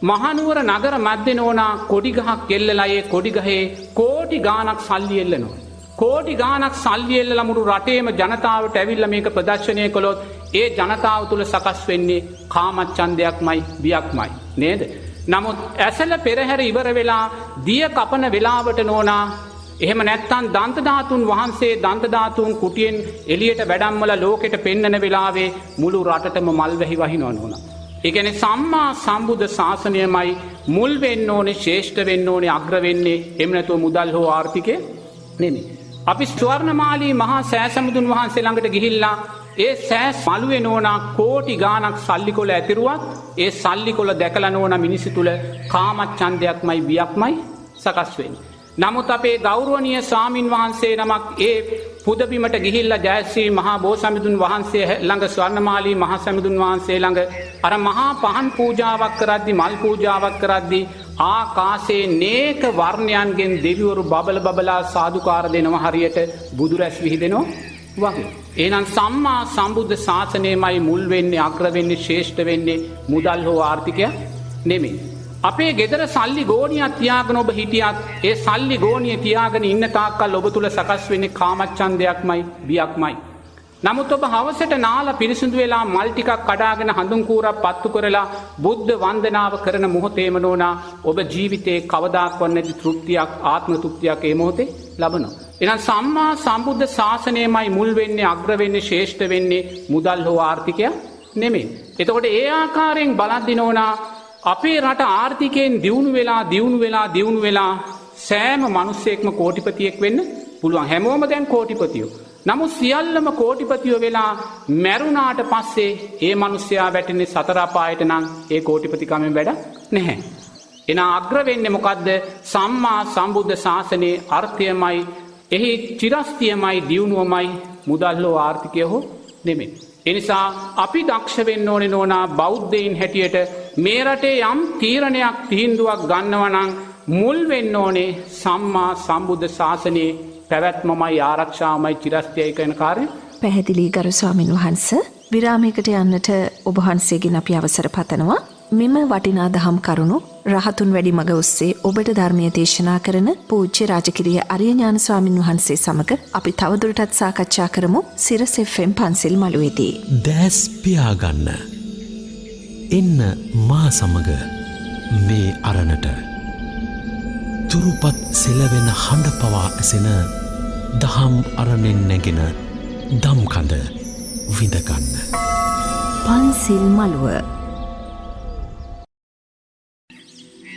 මහනුවර නගර මැද්දේ නෝනා කොඩි ගහක් එල්ලලා ඒ කොඩි ගහේ කෝටි ගාණක් සල්ලි එල්ලනවා. කෝටි ගාණක් සල්ලි එල්ලලා මුළු රටේම ජනතාවට ඇවිල්ලා මේක ප්‍රදර්ශනය කළොත් ඒ ජනතාව තුළ සකස් වෙන්නේ කාමච්ඡන්දයක්මයි බියක්මයි නේද? නමුත් ඇසල පෙරහැර ඉවර වෙලා දිය කපන වෙලාවට නෝනා එහෙම නැත්තම් දන්ත ධාතුන් වහන්සේ දන්ත ධාතුන් කුටියෙන් එළියට වැඩම්වල ලෝකෙට පෙන්නන වෙලාවේ මුළු රටටම මල් වැහි වහිනවා නෝනා. ඒ කියන්නේ සම්මා සම්බුද්ධ ශාසනයමයි මුල් වෙන්න ඕනේ, ශ්‍රේෂ්ඨ වෙන්න ඕනේ, අග්‍ර වෙන්නේ. එහෙම නැතුව මුදල් හෝ ආර්ථිකය නෙමෙයි. අපි ස්වර්ණමාලී මහා සෑසමුදුන් වහන්සේ ළඟට ගිහිල්ලා ඒ සෑ මළුවේ නෝනා කෝටි ගාණක් සල්ලි කොළ ඇතිරුවත් ඒ සල්ලි කොළ දැකලා නෝනා මිනිස්සු තුල කාමච්ඡන්දයක්මයි බියක්මයි සකස් වෙන්නේ. නමුත් අපේ ගෞරවනීය ස්වාමින් වහන්සේ නමක් ඒ පුදබිමට ගිහිල්ලා ජයශ්‍රී මහා බෝසමිදුන් වහන්සේ ළඟ, ස්වර්ණමාලී මහා සමිඳුන් වහන්සේ ළඟ අර මහා පහන් පූජාවක් කරද්දි, මල් පූජාවක් කරද්දි ආකාශයේ නේක වර්ණයන්ගෙන් දෙවිවරු බබල බබලා සාදුකාර දෙනවා, හරියට බුදු රැස් විහිදෙනවා වගේ. එහෙනම් සම්මා සම්බුද්ධ ශාසනයමයි මුල් වෙන්නේ, අග්‍ර වෙන්නේ, ශ්‍රේෂ්ඨ වෙන්නේ, මුදල් හෝ ආර්ථිකය නෙමෙයි. අපේ ගෙදර සල්ලි ගෝණියක් තියාගෙන ඔබ හිටියත් ඒ සල්ලි ගෝණිය තියාගෙන ඉන්න තාක්කල් ඔබ තුල සකස් වෙන්නේ කාමච්ඡන්දයක්මයි, බියක්මයි. නමුත් ඔබ හවසට නාලා පිරිසිදු වෙලා මල් ටිකක් කඩාගෙන හඳුන් කූරක් පත්තු කරලා බුද්ධ වන්දනාව කරන මොහොතේම නෝනා ඔබ ජීවිතේ කවදාක්වත් නැති තෘප්තියක්, ආත්ම තෘප්තියක් ඒ මොහොතේ ලබනවා. එහෙනම් සම්මා සම්බුද්ධ ශාසනයමයි මුල් වෙන්නේ, අග්‍ර වෙන්නේ, ශ්‍රේෂ්ඨ වෙන්නේ, මුදල් හෝ ආර්ථිකය නෙමෙයි. එතකොට ඒ ආකාරයෙන් බලද්දි නෝනා අපේ රට ආර්ථිකයෙන් දියුණු වෙලා දියුණු වෙලා දියුණු වෙලා සෑම මිනිස්සෙක්ම කෝටිපතියෙක් වෙන්න පුළුවන්. හැමෝම දැන් කෝටිපතියෝ. නමුත් සියල්ලම කෝටිපතියෝ වෙලා මැරුණාට පස්සේ ඒ මිනිස්සයා වැටෙන්නේ සතර අපායට නම් ඒ කෝටිපතිකමෙන් වැඩ නැහැ. එන අග්‍ර වෙන්නේ මොකද්ද? සම්මා සම්බුද්ධ ශාසනයේ අර්ථයමයි, එහි චිරස්තියමයි, දියුණුවමයි, මුදල් හෝ ආර්ථිකය හෝ නෙමෙයි. එනිසා අපි දක්ෂ වෙන්න ඕනේ නෝනා බෞද්ධයින් හැටියට මේ රටේ යම් තීරණයක් තීන්දුවක් ගන්නවා නම් මුල් වෙන්න ඕනේ සම්මා සම්බුද්ධ ශාසනයේ පැවැත්මමයි, ආරක්ෂාවමයි, චිරස්තියයි කියන කාර්යය. පැහැදිලි ගරු ස්වාමින් වහන්ස, විරාමයකට යන්නට ඔබ වහන්සේගෙන් අපි අවසර පතනවා. මෙම වටිනා දහම් කරුණු රහතුන් වැඩි මඟ ඔස්සේ ඔබට ධර්මය දේශනා කරන පූජ්‍ය රාජකිරිය අරියඥාන ස්වාමින් වහන්සේ සමග අපි තවදුරටත් සාකච්ඡා කරමු සිරස් FM පන්සිල් මළුවේදී. දැස් පියාගන්න. එන්න මා සමග මේ අරණට. තුරුපත් සෙලවෙන හඬ පවා ඇසෙන දහම් අරණෙන් නැගෙන දම් කඳ විඳගන්න. පන්සිල් මළුව.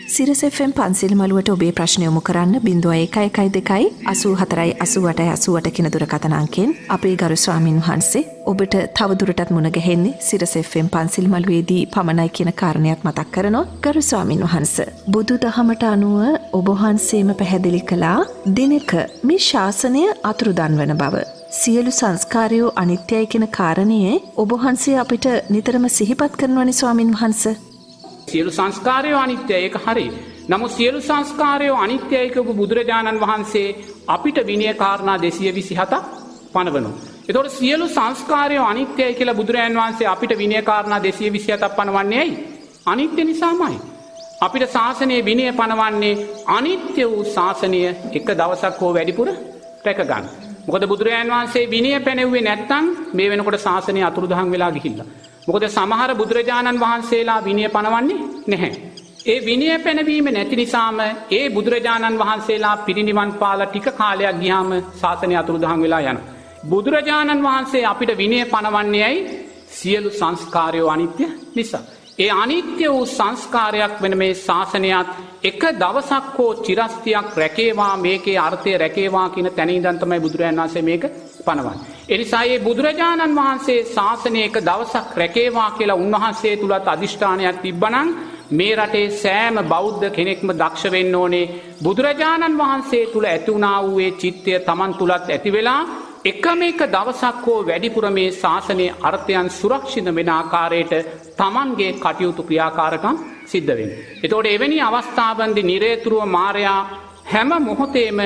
සිරස් FM පන්සිල් මළුවට ඔබේ ප්‍රශ්න යොමු කරන්න 0112 84 88 88 කියන දුරකථන අංකයෙන් අපේ ගරු ස්වාමින් වහන්සේ ඔබට තවදුරටත් මුණ ගැහෙන්නේ සිරස් FM පන්සිල් මළුවේදී පමණයි කියන කාරණයක් මතක් කරනවා. ගරු ස්වාමින් වහන්සේ, බුදුදහමට අනුව ඔබ වහන්සේම පැහැදිලි කළා දිනක මේ ශාසනය අතුරුදන් වන බව. සියලු සංස්කාරයෝ අනිත්‍යයි කියන කාරණයේ ඔබ වහන්සේ අපිට නිතරම සිහිපත් කරනවනේ ස්වාමින් වහන්සේ. සියලු සංස්කාරයෝ අනිත්‍යයි, ඒක හරි. නමුත් සියලු සංස්කාරයෝ අනිත්‍යයි කියපු බුදුරජාණන් වහන්සේ අපිට විනය කාරණා 227ක් පනවනවා. එතකොට සියලු සංස්කාරයෝ අනිත්‍යයි කියලා බුදුරජාණන් වහන්සේ අපිට විනය කාරණා 227ක් පනවන්නේ ඇයි? අනිත්‍ය නිසාමයි. අපිට ශාසනයේ විනය පනවන්නේ අනිත්‍ය වූ ශාසනය එක දවසක් හෝ වැඩිපුර රැක ගන්න. මොකද බුදුරජාණන් වහන්සේ විනය පැනෙව්වේ නැත්නම් මේ වෙනකොට ශාසනය අතුරුදහන් වෙලා ගිහිල්ලා. මොකද සමහර බුදුරජාණන් වහන්සේලා විනය පනවන්නේ නැහැ. ඒ විනය පැනවීම නැති නිසාම ඒ බුදුරජාණන් වහන්සේලා පිරිනිවන් පාලා ටික කාලයක් ගියාම ශාසනය අතුරුදහන් වෙලා යනවා. බුදුරජාණන් වහන්සේ අපිට විනය පනවන්නේ ඇයි? සියලු සංස්කාරයෝ අනිත්‍ය නිසා. ඒ අනිත්‍ය වූ සංස්කාරයක් වෙන මේ ශාසනයත් එක දවසක් හෝ චිරස්තියක් රැකේවා, මේකේ අර්ථය රැකේවා කියන තැන ඉඳන් තමයි බුදුරජාණන් වහන්සේ මේක පනවන්නේ. ඒ නිසා මේ බුදුරජාණන් වහන්සේ ශාසනය එක දවසක් රැකේවා කියලා උන්වහන්සේ තුලත් අදිෂ්ඨානයක් තිබ්බනම් මේ රටේ සෑම බෞද්ධ කෙනෙක්ම දක්ෂ වෙන්න ඕනේ බුදුරජාණන් වහන්සේ තුල ඇති වුණා වූ ඒ චිත්තය Taman තුලත් ඇති වෙලා එකම එක දවසක් හෝ වැඩිපුර මේ ශාසනයේ අර්ථයන් සුරක්ෂිත වෙන ආකාරයට Tamanගේ කටයුතු ක්‍රියාකාරකම් සිද්ධ වෙනවා. එතකොට එවැනි අවස්ථාවන්දී නිරේතුරුව මාරයා හැම මොහොතේම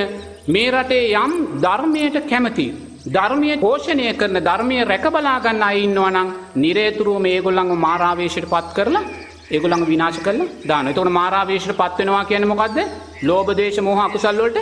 මේ රටේ යම් ධර්මයට කැමති, ධර්මයේ පෝෂණය කරන, ධර්මයේ රැක බලා ගන්න අය ඉන්නවා නම් නිරේතුරුව මේගොල්ලන්ව මාරාවේශයට පත් කරලා ඒගොල්ලන්ව විනාශ කරලා දානවා. එතකොට මාරාවේශයට පත් වෙනවා කියන්නේ මොකද්ද? ලෝභ, ද්වේෂ, මෝහ අකුසල් වලට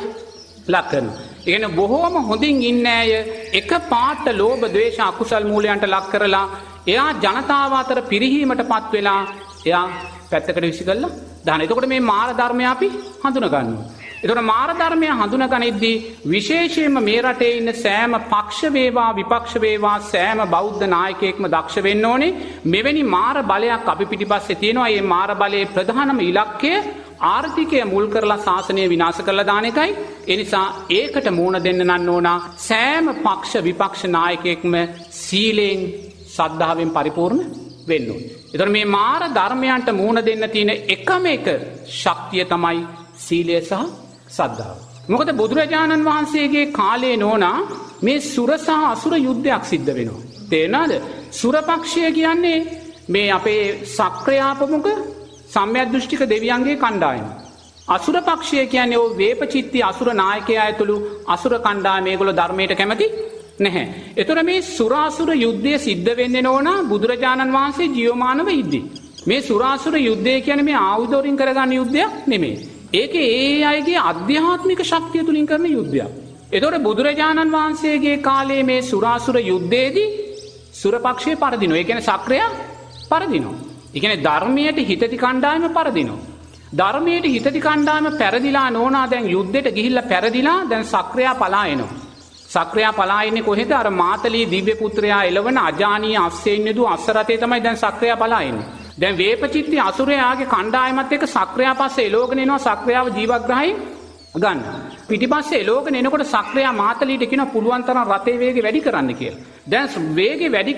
ලක් කරනවා. ඒ කියන්නේ බොහෝම හොඳින් ඉන්න අය එක පාට ලෝභ, ද්වේෂ, අකුසල් මූලයන්ට ලක් කරලා එයා ජනතාව අතර පිරිහීමට පත් වෙලා එයා පැත්තකට විසි කරලා දානවා. එතකොට මේ මාර ධර්මය අපි හඳුනා ගන්නවා. ඒතකොට මාර ධර්මය හඳුනගනිද්දී විශේෂයෙන්ම මේ රටේ ඉන්න සෑම පක්ෂ වේවා විපක්ෂ වේවා සෑම බෞද්ධ නායකයෙක්ම දක්ෂ වෙන්න ඕනේ. මෙවැනි මාර බලයක් අපි පිටිපස්සේ තියෙනවා. මේ මාර බලයේ ප්‍රධානම ඉලක්කය ආර්ථිකය මුල් කරලා ශාසනය විනාශ කරලා දාන එකයි. ඒ නිසා ඒකට මූණ දෙන්න නම් ඕන සෑම පක්ෂ විපක්ෂ නායකයෙක්ම සීලෙන් සද්ධාවෙන් පරිපූර්ණ වෙන්න ඕනේ. ඒතකොට මේ මාර ධර්මයන්ට මූණ දෙන්න තියෙන එකම එක ශක්තිය තමයි සීලය සහ සද්ධාව. මොකද බුදුරජාණන් වහන්සේගේ කාලේ නෝනා මේ සුර සහ අසුර යුද්ධයක් සිද්ධ වෙනවා. තේරෙනවද? සුර පක්ෂය කියන්නේ මේ අපේ සක්‍රයා ප්‍රමුඛ සම්‍යක් දෘෂ්ටික දෙවියන්ගේ කණ්ඩායම. අසුර පක්ෂය කියන්නේ ඔය වේපචිත්ති අසුර නායකයා ඇතුළු අසුර කණ්ඩායම. මේගොල්ලෝ ධර්මයට කැමති නැහැ. ඒතර මේ සුරාසුර යුද්ධය සිද්ධ වෙන්නේ නෝනා බුදුරජාණන් වහන්සේ ජීවමානව ඉද්දි. මේ සුරාසුර යුද්ධය කියන්නේ මේ ආයුධ වලින් කරගන්න යුද්ධයක් නෙමෙයි. ඒකේ ඒ අයගේ අධ්‍යාත්මික ශක්තිය තුලින් කරන යුද්ධයක්. ඒතකොට බුදුරජාණන් වහන්සේගේ කාලේ මේ සුරාසුර යුද්ධයේදී සුර පක්ෂය පරදිනවා. ඒ කියන්නේ සක්‍රයා පරදිනවා. ඒ කියන්නේ ධර්මයට හිතති කණ්ඩායම පරදිනවා. ධර්මයට හිතති කණ්ඩායම පෙරදිලා නෝනා දැන් යුද්ධෙට ගිහිල්ලා පෙරදිලා දැන් සක්‍රයා පලා එනවා. සක්‍රයා පලා එන්නේ කොහෙද? අර මාතලී දිව්‍ය පුත්‍රයා එළවන අජානීය අස්සෙන් යදු අස්ස රථේ තමයි දැන් සක්‍රයා පලා එන්නේ. දැන් වේපචිත්ති අසුරයාගේ කණ්ඩායමත් එක්ක සක්‍රයා පස්සේ එලෝගෙන එනවා. සක්‍රයාව ජීවග්‍රහයෙන් ගන්න. පිටිපස්සේ එලෝගෙන එනකොට සක්‍රයා මාතලීට කියනවා පුළුවන් තරම් රථේ වේගය වැඩි කරන්න කියලා. දැන් වේගය වැඩි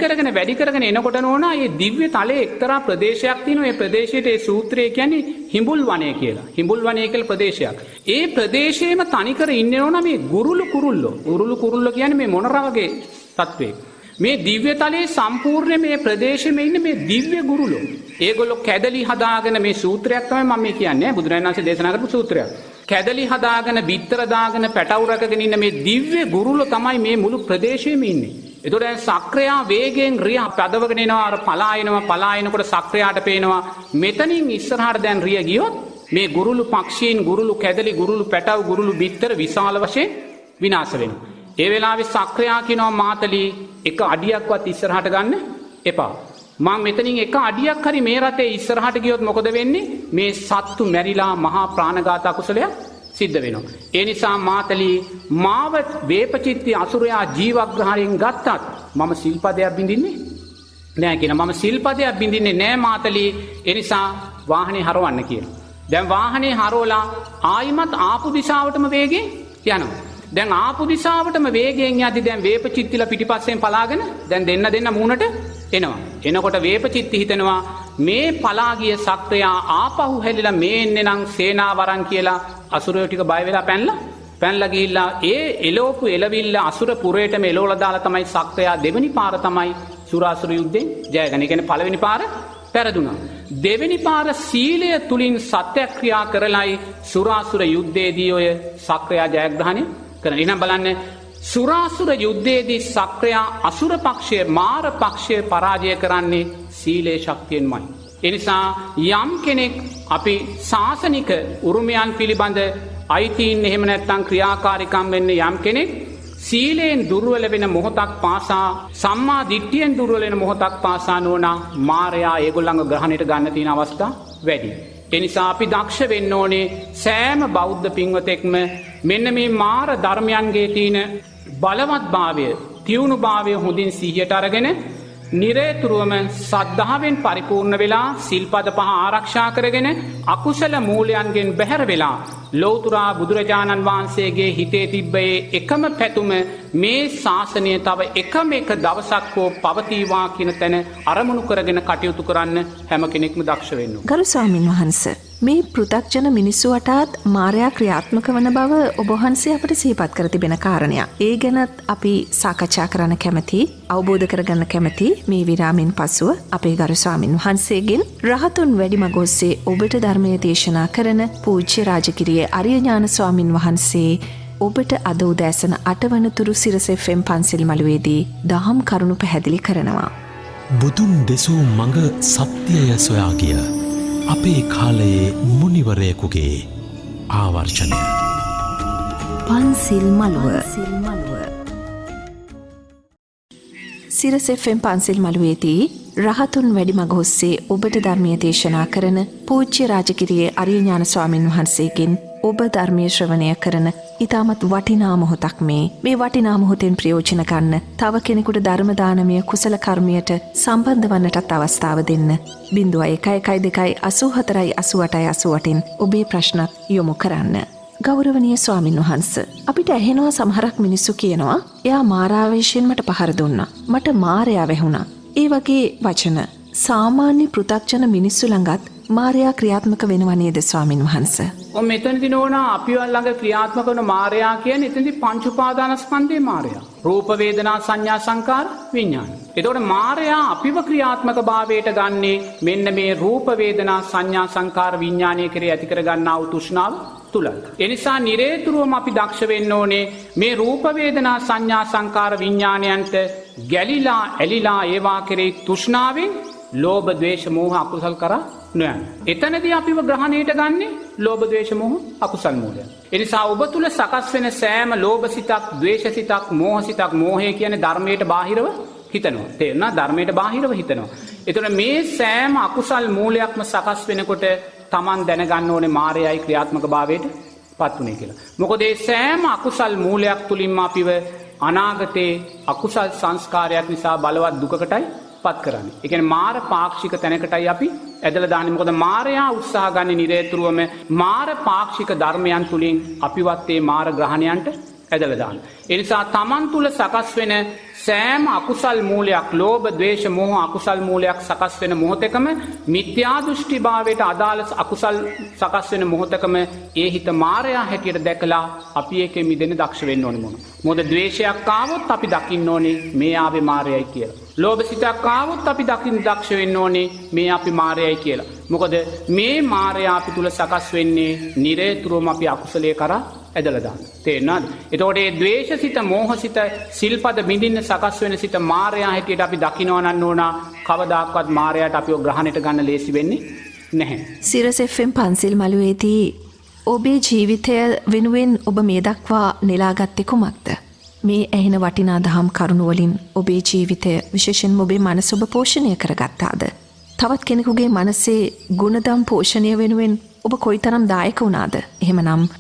කරගෙන එනකොට නෝනා මේ දිව්‍ය තලයේ එක්තරා ප්‍රදේශයක් තියෙනවා. ඒ ප්‍රදේශයට ඒ සූත්‍රය කියන්නේ හිඹුල් වනය කියලා. හිඹුල් වනය කියලා ප්‍රදේශයක්. ඒ ප්‍රදේශයේම තනිකර ඉන්නේ නෝනා මේ ගුරුළු කුරුල්ලෝ. ගුරුළු කුරුල්ලෝ කියන්නේ මේ මොනර වගේ සත්වෙක්. මේ දිව්‍ය තලයේ සම්පූර්ණ මේ ප්‍රදේශෙම ඉන්නේ මේ දිව්‍ය ගුරුලෝ. ඒගොල්ලෝ කැදලි හදාගෙන, මේ සූත්‍රයක් තමයි මම මේ කියන්නේ, බුදුරජාණන් වහන්සේ දේශනා කරපු සූත්‍රයක්. කැදලි හදාගෙන බිත්තර දාගෙන පැටවු රැකගෙන ඉන්න මේ දිව්‍ය ගුරුලෝ තමයි මේ මුළු ප්‍රදේශෙම ඉන්නේ. ඒතකොට දැන් සක්‍රයා වේගයෙන් රිය පදවගෙන එනවා, අර පලා එනවා. පලා එනකොට සක්‍රයාට පේනවා මෙතනින් ඉස්සරහට දැන් රිය ගියොත් මේ ගුරුළු පක්ෂීන්, ගුරුළු කැදලි, ගුරුළු පැටවු, ගුරුළු බිත්තර විශාල වශයෙන් විනාශ වෙනවා. ඒ වෙලාවේ සක්‍රයා කියනවා මාතලී එක අඩියක්වත් ඉස්සරහට ගන්න එපා. මං මෙතනින් එක අඩියක් හරි මේ රටේ ඉස්සරහට ගියොත් මොකද වෙන්නේ? මේ සත්තු මැරිලා මහා ප්‍රාණඝාත අකුසලයක් සිද්ධ වෙනවා. ඒ නිසා මාතලී මාව වේපචිත්ති අසුරයා ජීවග්‍රහණයෙන් ගත්තත් මම සිල්පදයක් බින්දින්නේ නෑ කියන. මම සිල්පදයක් බින්දින්නේ නෑ මාතලී. ඒ නිසා වාහනේ හරවන්න කියලා. දැන් වාහනේ හරවලා ආයිමත් ආපු දිශාවටම වේගෙන් යනවා. දැන් ආපු දිශාවටම වේගයෙන් යද්දි දැන් වේපචිත්තිලා පිටිපස්සෙන් පලාගෙන දැන් දෙන්න දෙන්න මූණට එනවා. එනකොට වේපචිත්ති හිතනවා මේ පලා ගිය සක්‍රයා ආපහු හැලිලා මේ එන්නේ නම් සේනාවරන් කියලා අසුරයෝ ටික බය වෙලා පැනලා ගිහිල්ලා ඒ එලෝපු එලවිල්ල අසුර පුරේටම එලෝලා දාලා තමයි සක්‍රයා දෙවෙනි පාර තමයි සුරාසුර යුද්ධෙන් ජයගන්නේ. ඒ කියන්නේ පළවෙනි පාර පෙරදුනා. දෙවෙනි පාර සීලය තුලින් සත්‍යක්‍රියා කරලයි සුරාසුර යුද්ධයේදී ඔය සක්‍රයා ජයග්‍රහණය කරන. එහෙනම් බලන්න, සුරාසුර යුද්ධයේදී සක්‍රයා අසුර පක්ෂය, මාර පක්ෂය පරාජය කරන්නේ සීලේ ශක්තියෙන්මයි. ඒ නිසා යම් කෙනෙක් අපි ශාසනික උරුමයන් පිළිබඳ අයිතීන් එහෙම නැත්නම් ක්‍රියාකාරීකම් වෙන්නේ යම් කෙනෙක් සීලයෙන් දුර්වල වෙන මොහොතක් පාසා, සම්මා දිට්ඨියෙන් දුර්වල වෙන මොහොතක් පාසා නෝනා මාරයා ඒගොල්ලන්ව ග්‍රහණයට ගන්න තියෙන අවස්ථා වැඩි. ඒ නිසා අපි දක්ෂ වෙන්න ඕනේ සෑම බෞද්ධ පින්වතෙක්ම මෙන්න මේ මාර ධර්මයන්ගේ තියෙන බලවත්භාවය, තියුණුභාවය හොඳින් සිහියට අරගෙන නිරේතුරුවම සද්ධාවෙන් පරිපූර්ණ වෙලා සිල්පද පහ ආරක්ෂා කරගෙන අකුසල මූලයන්ගෙන් බැහැර වෙලා ලෞතුරා බුදුරජාණන් වහන්සේගේ හිතේ තිබ්බ ඒ එකම පැතුම මේ ශාසනය තව එකම එක දවසක් හෝ පවතිවා කියන තැන අරමුණු කරගෙන කටයුතු කරන්න හැම කෙනෙක්ම දක්ෂ වෙන්න ඕන. ගරු ස්වාමින් වහන්සේ, මේ පෘථග්ජන මිනිස්සු වටාත් මාරයා ක්‍රියාත්මක වන බව ඔබ වහන්සේ අපට සිහිපත් කර තිබෙන කාරණයක්. ඒ ගැනත් අපි සාකච්ඡා කරන්න කැමති, අවබෝධ කරගන්න කැමති මේ විරාමෙන් පසුව අපේ ගරු ස්වාමින් වහන්සේගෙන් රහතුන් වැඩි මඟ ඔස්සේ ඔබට ධර්මය දේශනා කරන පූජ්‍ය රාජගිරියේ අරිය ඥාන ස්වාමින් වහන්සේ ඔබට අද උදෑසන 8 වනතුරු සිරස FM පන්සිල් මළුවේදී දහම් කරුණු පැහැදිලි කරනවා. බුදුන් දෙසූ මඟ සත්‍යය සොයා ගිය අපේ කාලයේ මුනිවරයෙකුගේ ආවර්ජනය. පන්සිල් මළුව. සිරස FM පන්සිල් මළුවේදී රහතුන් වැඩි මඟ ඔස්සේ ඔබට ධර්මීය දේශනා කරන පූජ්‍ය රාජගිරියේ අරිය ඥාන ස්වාමින් වහන්සේගෙන් ඔබ ධර්මයේ ශ්‍රවණය කරන ඉතාමත් වටිනා මොහොතක් මේ. මේ වටිනා මොහොතෙන් ප්‍රයෝජන ගන්න. තව කෙනෙකුට ධර්ම දානමය කුසල කර්මයට සම්බන්ධ වන්නටත් අවස්ථාව දෙන්න. 0112 84 88 88න් ඔබේ ප්‍රශ්නත් යොමු කරන්න. ගෞරවනීය ස්වාමින් වහන්ස, අපිට ඇහෙනවා සමහරක් මිනිස්සු කියනවා එයා මාරාවේශයෙන් මට පහර දුන්නා. මට මාරයා වැහුණා. ඒ වගේ වචන සාමාන්‍ය පෘථග්ජන මිනිස්සු ළඟත් මාරයා ක්‍රියාත්මක වෙනව නේද ස්වාමින් වහන්ස? ඔව්, මෙතනදී නෝනා අපි ළඟ ක්‍රියාත්මක වන මාරයා කියන්නේ එතනදී පංච උපාදානස්කන්ධයේ මාරයා. රූප වේදනා සංඥා සංකාර විඥාන. එතකොට මාරයා අපිව ක්‍රියාත්මක භාවයට ගන්නේ මෙන්න මේ රූප වේදනා සංඥා සංකාර විඥානය කෙරේ ඇති කර ගන්නා වූ තෘෂ්ණාව තුලයි. ඒ නිසා නිරේතුරුවම අපි දක්ෂ වෙන්න ඕනේ මේ රූප වේදනා සංඥා සංකාර විඥානයන්ට ගැලිලා ඇලිලා ඒවා කෙරේ තෘෂ්ණාවෙන් ලෝභ ද්වේෂ මෝහ අකුසල් කරා නොයන්න. එතනදී අපිව ග්‍රහණයට ගන්නේ ලෝභ ද්වේෂ මෝහ අකුසල් මූලයන්. ඒ නිසා ඔබ තුල සකස් වෙන සෑම ලෝභ සිතක්, ද්වේෂ සිතක්, මෝහ සිතක්, මෝහය කියන්නේ ධර්මයට බාහිරව හිතනවා. තේරුණා? ධර්මයට බාහිරව හිතනවා. එතකොට මේ සෑම අකුසල් මූලයක්ම සකස් වෙනකොට Taman දැනගන්න ඕනේ මායයයි ක්‍රියාත්මක භාවයට පත් වුනේ කියලා. මොකද ඒ සෑම අකුසල් මූලයක් තුලින්ම අපිව අනාගතේ අකුසල් සංස්කාරයක් නිසා බලවත් දුකකටයි පත් කරන්නේ. ඒ කියන්නේ මාර පාක්ෂික තැනකටයි අපි ඇදලා දාන්නේ. මොකද මාරයා උත්සාහ ගන්නේ නිරේතුරුවම මාර පාක්ෂික ධර්මයන් තුලින් අපිවත් ඒ මාර ග්‍රහණයන්ට ඇදලා දාන්න. ඒ නිසා Taman තුල සකස් වෙන සෑම අකුසල් මූලයක්, ලෝභ, ද්වේෂ, මෝහ අකුසල් මූලයක් සකස් වෙන මොහොතකම, මිත්‍යා දෘෂ්ටි භාවයට අදාළ අකුසල් සකස් වෙන මොහොතකම ඒ හිත මාරයා හැටියට දැකලා අපි ඒකෙන් මිදෙන්න දක්ෂ වෙන්න ඕනේ මොන. මොකද ද්වේෂයක් ආවොත් අපි දකින්න ඕනේ මේ ආවේ මාරයයි කියලා. ලෝභ සිතක් ආවොත් අපි දකින්න දක්ෂ වෙන්න ඕනේ මේ අපි මාරයයි කියලා. මොකද මේ මාරයා අපි තුල සකස් වෙන්නේ නිරේතුරුවම අපි අකුසලයේ කරා ඇදලා දාන්න. තේරෙනවද? එතකොට මේ ද්වේෂසිත, මෝහසිත, සිල්පද බිඳින්න සකස් වෙන සිත මාරයා හැටියට අපි දකිනවා නම් ඕනා කවදාක්වත් මාරයාට අපිව ග්‍රහණයට ගන්න ලේසි වෙන්නේ නැහැ. සිරස් FM පන්සිල් මළුවේදී ඔබේ ජීවිතය වෙනුවෙන් ඔබ මේ දක්වා නෙලාගත්තේ කුමක්ද? මේ ඇහෙන වටිනා දහම් කරුණු වලින් ඔබේ ජීවිතය, විශේෂයෙන්ම ඔබේ මනස ඔබ පෝෂණය කරගත්තාද? තවත් කෙනෙකුගේ මනසේ ගුණදම් පෝෂණය වෙනුවෙන් ඔබ කොයිතරම් දායක වුණාද? එහෙමනම්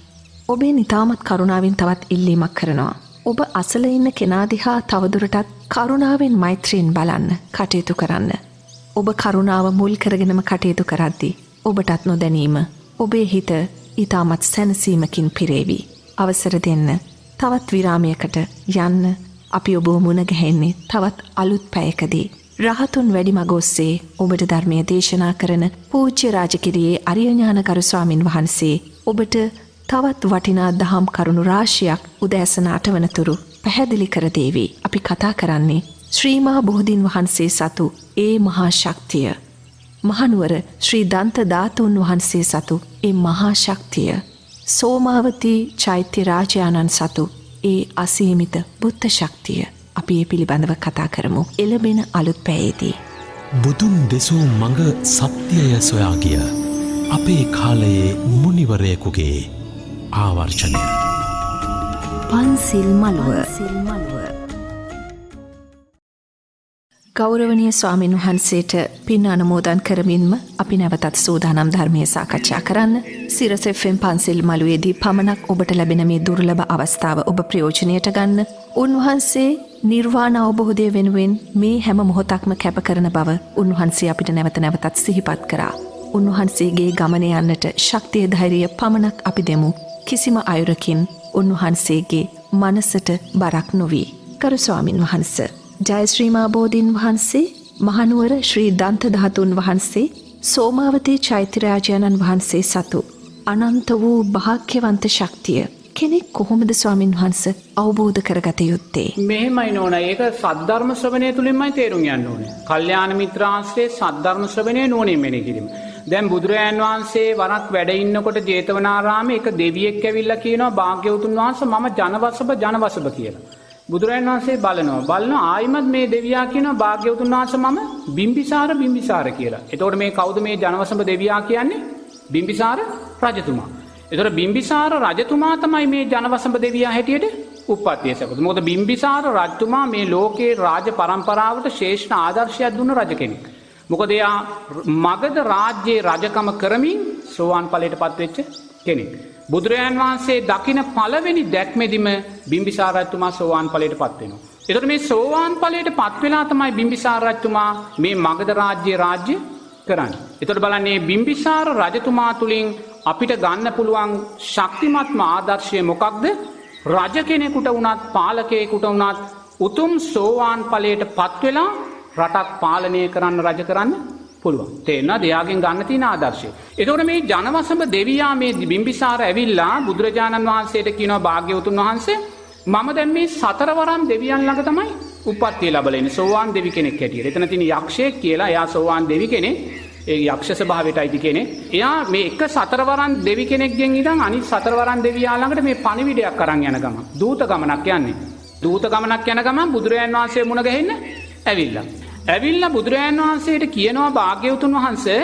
ඔබෙන් ඉතාමත් කරුණාවෙන් තවත් ඉල්ලීමක් කරනවා. ඔබ අසල ඉන්න කෙනා දිහා තවදුරටත් කරුණාවෙන් මෛත්‍රියෙන් බලන්න, කටයුතු කරන්න. ඔබ කරුණාව මුල් කරගෙනම කටයුතු කරද්දී ඔබටත් නොදැනීම ඔබේ හිත ඉතාමත් සැනසීමකින් පිරේවි. අවසර දෙන්න. තවත් විරාමයකට යන්න. අපි ඔබව මුණ ගැහෙන්නේ තවත් අලුත් පැයකදී. රහතුන් වැඩි මඟ ඔස්සේ ඔබට ධර්මය දේශනා කරන පූජ්‍ය රාජකිරියේ අරියඥානගරු ස්වාමින් වහන්සේ ඔබට තවත් වටිනා දහම් කරුණු රාශියක් උදෑසන 8 වනතුරු පැහැදිලි කර දේවි. අපි කතා කරන්නේ ශ්‍රී මහා බෝධීන් වහන්සේ සතු ඒ මහා ශක්තිය. මහනුවර ශ්‍රී දන්ත ධාතුන් වහන්සේ සතු ඒ මහා ශක්තිය. සෝමාවතී චෛත්‍ය රාජානන් සතු ඒ අසීමිත බුද්ධ ශක්තිය. අපි ඒ පිළිබඳව කතා කරමු එළඹෙන අලුත් පැයේදී. බුදුන් දෙසූ මඟ සත්‍යය සොයා ගිය අපේ කාලයේ මුනිවරයෙකුගේ ආවර්ජනය. පන්සිල් මළුව. ගෞරවනීය ස්වාමින් වහන්සේට පින් අනුමෝදන් කරමින්ම අපි නැවතත් සූදානම් ධර්මයේ සාකච්ඡා කරන්න. සිරස් FM පන්සිල් මළුවේදී පමණක් ඔබට ලැබෙන මේ දුර්ලභ අවස්ථාව ඔබ ප්‍රයෝජනයට ගන්න. උන්වහන්සේ නිර්වාණ අවබෝධය වෙනුවෙන් මේ හැම මොහොතක්ම කැප කරන බව උන්වහන්සේ අපිට නැවත නැවතත් සිහිපත් කරා. උන්වහන්සේගේ ගමන යන්නට ශක්තිය ධෛර්යය පමණක් අපි දෙමු. කිසිම අයුරකින් උන්වහන්සේගේ මනසට බරක් නොවී. ගරු ස්වාමින් වහන්ස, ජයශ්‍රී මා බෝධීන් වහන්සේ, මහනුවර ශ්‍රී දන්ත ධාතුන් වහන්සේ, සෝමාවතී චෛත්‍ය රාජානන් වහන්සේ සතු අනන්ත වූ භාග්‍යවන්ත ශක්තිය කෙනෙක් කොහොමද ස්වාමින් වහන්සේ අවබෝධ කරගත යුත්තේ? මෙහෙමයි නෝනා, ඒක සද්ධර්ම ශ්‍රවණය තුලින්මයි තේරුම් යන්න ඕනේ. කල්යාණ මිත්‍රාශ්‍රයේ සද්ධර්ම ශ්‍රවණය නුවණින් මෙනෙහි කිරීම. දැන් බුදුරජාන් වහන්සේ වරක් වැඩ ඉන්නකොට ජේතවනාරාමේ එක දෙවියෙක් ඇවිල්ලා කියනවා භාග්‍යවතුන් වහන්සේ මම ජනවසබ ජනවසබ කියලා. බුදුරජාන් වහන්සේ බලනවා ආයිමත් මේ දෙවියා කියනවා භාග්‍යවතුන් වහන්සේ මම බිම්බිසාර බිම්බිසාර කියලා. එතකොට මේ කවුද මේ ජනවසබ දෙවියා කියන්නේ? බිම්බිසාර රජතුමා. එතකොට බිම්බිසාර රජතුමා තමයි මේ ජනවසබ දෙවියා හැටියට උප්පත්තිය සැපුවේ. මොකද බිම්බිසාර රජතුමා මේ ලෝකේ රාජ පරම්පරාවට ශ්‍රේෂ්ඨ ආදර්ශයක් දුන්න රජ කෙනෙක්. මොකද එයා මගධ රාජ්‍යයේ රජකම කරමින් සෝවාන් ඵලයට පත් වෙච්ච කෙනෙක්. බුදුරජාන් වහන්සේ දකින පළවෙනි දැක්මෙදිම බිම්බිසාර රජතුමා සෝවාන් ඵලයට පත් වෙනවා. එතකොට මේ සෝවාන් ඵලයට පත් වෙලා තමයි බිම්බිසාර රජතුමා මේ මගධ රාජ්‍ය රාජ්‍ය කරන්නේ. එතකොට බලන්න මේ බිම්බිසාර රජතුමා තුලින් අපිට ගන්න පුළුවන් ශක්තිමත්ම ආදර්ශය මොකක්ද? රජ කෙනෙකුට වුණත් පාලකයෙකුට වුණත් උතුම් සෝවාන් ඵලයට පත් වෙලා රටක් පාලනය කරන්න රජ කරන්න පුළුවන්. තේරෙනවද? එයාගෙන් ගන්න තියෙන ආදර්ශය. එතකොට මේ ජනවසඹ දෙවියා මේ බිම්බිසාර ඇවිල්ලා බුදුරජාණන් වහන්සේට කියනවා භාග්‍යවතුන් වහන්සේ මම දැන් මේ සතරවරම් දෙවියන් ළඟ තමයි උප්පත්තිය ලැබලා ඉන්නේ සෝවාන් දෙවි කෙනෙක් හැටියට. එතන තියෙන යක්ෂයෙක් කියලා එයා සෝවාන් දෙවි කෙනෙක්. ඒ යක්ෂ ස්වභාවයට අයිති කෙනෙක්. එයා මේ එක සතරවරම් දෙවි කෙනෙක්ගෙන් ඉඳන් අනිත් සතරවරම් දෙවියා ළඟට මේ පණිවිඩයක් අරන් යන ගමන් දූත ගමනක් යන්නේ. දූත ගමනක් යන ගමන් බුදුරජාණන් වහන්සේ මුණ ගැහෙන්න ඇවිල්ලා. ඇවිල්ලා බුදුරජාණන් වහන්සේට කියනවා භාග්‍යවතුන් වහන්සේ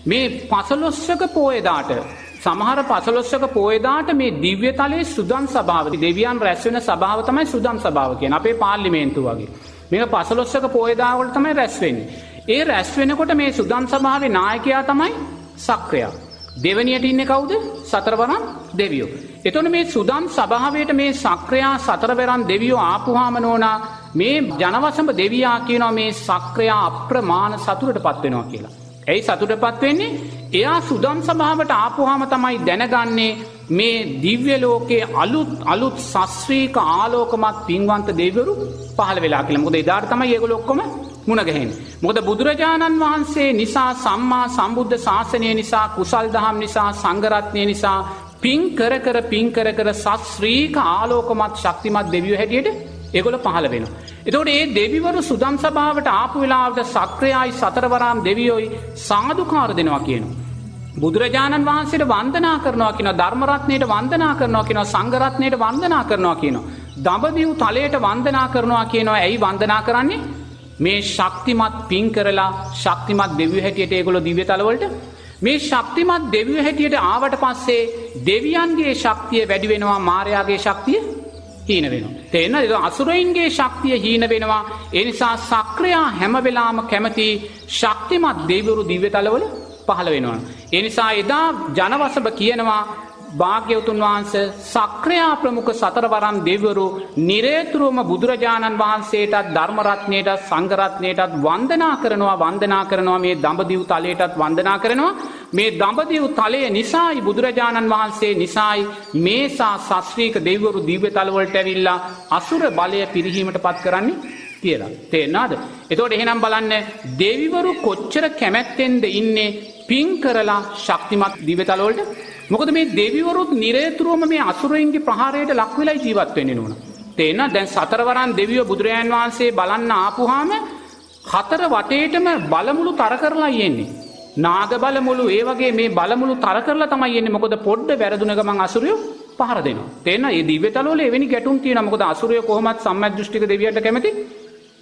මේ පසළොස්වක පෝයදාට සමහර පසළොස්වක පෝයදාට මේ දිව්‍ය තලයේ සුදම් සභාව දෙවියන් රැස් වෙන සභාව තමයි සුදම් සභාව කියන්නේ අපේ පාර්ලිමේන්තුව වගේ. මේක පසළොස්වක පෝයදා වල තමයි රැස් වෙන්නේ. ඒ රැස් වෙනකොට මේ සුදම් සභාවේ නායකයා තමයි සක්‍රයා. දෙවනියට ඉන්නේ කවුද? සතරවරම් දෙවියෝ. එතකොට මේ සුදම් සභාවයට මේ සක්‍රයා සතරවරම් දෙවියෝ ආපුවාම නෝනා මේ ජනවසඹ දෙවියා කියනවා මේ සක්‍රයා අප්‍රමාණ සතුටටපත් වෙනවා කියලා. ඇයි සතුටටපත් වෙන්නේ? එයා සුදම් සභාවට ආපුවාම තමයි දැනගන්නේ මේ දිව්‍ය ලෝකයේ අලුත් අලුත් සස්ත්‍රීක ආලෝකමත් පින්වන්ත දෙවිවරු පහළ වෙලා කියලා. මොකද එදාට තමයි ඒගොල්ලෝ ඔක්කොම මුණ ගැහෙන්නේ. මොකද බුදුරජාණන් වහන්සේ නිසා සම්මා සම්බුද්ධ ශාසනය නිසා කුසල් දහම් නිසා සංඝ රත්නය නිසා පින් කර කර පින් කර කර සස්ත්‍රීක ආලෝකමත් ශක්තිමත් දෙවියෝ හැටියට ඒගොල්ලෝ පහළ වෙනවා. එතකොට මේ දෙවිවරු සුදම් සභාවට ආපු වෙලාවට සක්‍රයයි සතරවරම් දෙවියෝයි සාදුකාර දෙනවා කියනවා. බුදුරජාණන් වහන්සේට වන්දනා කරනවා කියනවා, ධර්ම රත්නයට වන්දනා කරනවා කියනවා, සංඝ රත්නයට වන්දනා කරනවා කියනවා, දඹදිව් තලයට වන්දනා කරනවා කියනවා. ඇයි වන්දනා කරන්නේ? මේ ශක්තිමත් පින් කරලා ශක්තිමත් දෙවියෝ හැටියට ඒගොල්ලෝ දිව්‍ය තලවලට මේ ශක්තිමත් දෙවියෝ හැටියට ආවට පස්සේ දෙවියන්ගේ ශක්තිය වැඩි වෙනවා, මායාගේ ශක්තිය හීන වෙනවා. තේරෙනවද? ඒක අසුරයින්ගේ ශක්තිය හීන වෙනවා. ඒ නිසා සක්‍රයා හැම වෙලාවම කැමති ශක්තිමත් දෙවිවරු දිව්‍ය තලවල පහළ වෙනවා. ඒ නිසා එදා ජනවසබ කියනවා භාග්‍යවතුන් වහන්සේ සක්‍රයා ප්‍රමුඛ සතරවරම් දෙවිවරු නිරේතුරුවම බුදුරජාණන් වහන්සේටත් ධර්ම රත්නයටත් සංඝ රත්නයටත් වන්දනා කරනවා, වන්දනා කරනවා, මේ දඹදිව් තලයටත් වන්දනා කරනවා. මේ දඹදිව් තලය නිසායි බුදුරජාණන් වහන්සේ නිසායි මේසා සස්ත්‍රීක දෙවිවරු දිව්‍ය තල වලට ඇවිල්ලා අසුර බලය පිරිහීමට පත් කරන්නේ කියලා. තේරෙනවද? එතකොට එහෙනම් බලන්න දෙවිවරු කොච්චර කැමැත්තෙන්ද ඉන්නේ පින් කරලා ශක්තිමත් දිව්‍ය තල වලට. මොකද මේ දෙවිවරුත් නිරේතුරුවම මේ අසුරයින්ගේ ප්‍රහාරයට ලක් වෙලායි ජීවත් වෙන්නේ නෝන. තේරෙනවද? දැන් සතරවරන් දෙවියෝ බුදුරජාන් වහන්සේ බලන්න ආපුවාම හතර වටේටම බලමුළු තර කරලා එන්නේ. නාග බලමුළු ඒ වගේ මේ බලමුළු තර කරලා තමයි එන්නේ. මොකද පොඩ්ඩ වැරදුන ගමන් අසුරයෝ පහර දෙනවා. තේරෙනවද? මේ දිව්‍ය තලවල එවැනි ගැටුම් තියෙනවා. මොකද අසුරයෝ කොහොමත් සම්මැත් දෘෂ්ටික දෙවියන්ට කැමති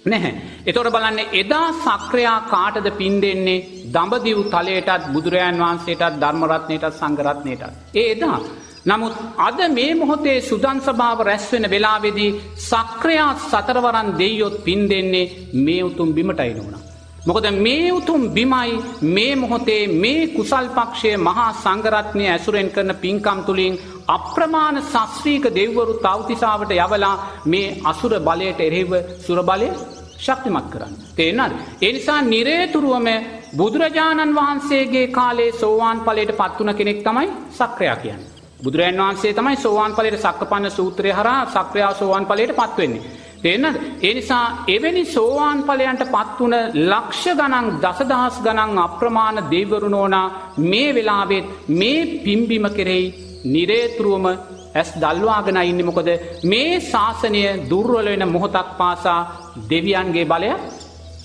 නැහැ. එතකොට බලන්න එදා සක්‍රයා කාටද පින් දෙන්නේ? දඹදිව් තලයටත් බුදුරජාන් වහන්සේටත් ධර්ම රත්නයටත් සංඝ රත්නයටත්. ඒ එදා. නමුත් අද මේ මොහොතේ සුදන් සභාව රැස් වෙන වෙලාවේදී සක්‍රයා සතරවරන් දෙයියොත් පින් දෙන්නේ මේ උතුම් බිමටයි නෝනා. මොකද මේ උතුම් බිමයි මේ මොහොතේ මේ කුසල් පක්ෂයේ මහා සංඝ රත්නය ඇසුරෙන් කරන පින්කම් තුලින් අප්‍රමාණ සස්ත්‍රීක දෙවිවරු තව්තිසාවට යවලා මේ අසුර බලයට එරෙහිව සුර බලය ශක්තිමත් කරන්න. තේරෙනවද? ඒ නිසා නිරේතුරුවම බුදුරජාණන් වහන්සේගේ කාලේ සෝවාන් ඵලයට පත් වුණ කෙනෙක් තමයි සක්‍රයා කියන්නේ. බුදුරජාණන් වහන්සේ තමයි සෝවාන් ඵලයට සක්කපන්න සූත්‍රය හරහා සක්‍රයා සෝවාන් ඵලයට පත් වෙන්නේ. තේරෙනවද? ඒ නිසා එවැනි සෝවාන් ඵලයන්ට පත් වුණ ලක්ෂ ගණන් දසදහස් ගණන් අප්‍රමාණ දෙවිවරු නෝනා මේ වෙලාවෙත් මේ පිම්බිම කෙරෙහි නිරේතුරුවම ඇස් දල්වාගෙන ඉන්නේ. මොකද මේ ශාසනය දුර්වල වෙන මොහොතක් පාසා දෙවියන්ගේ බලය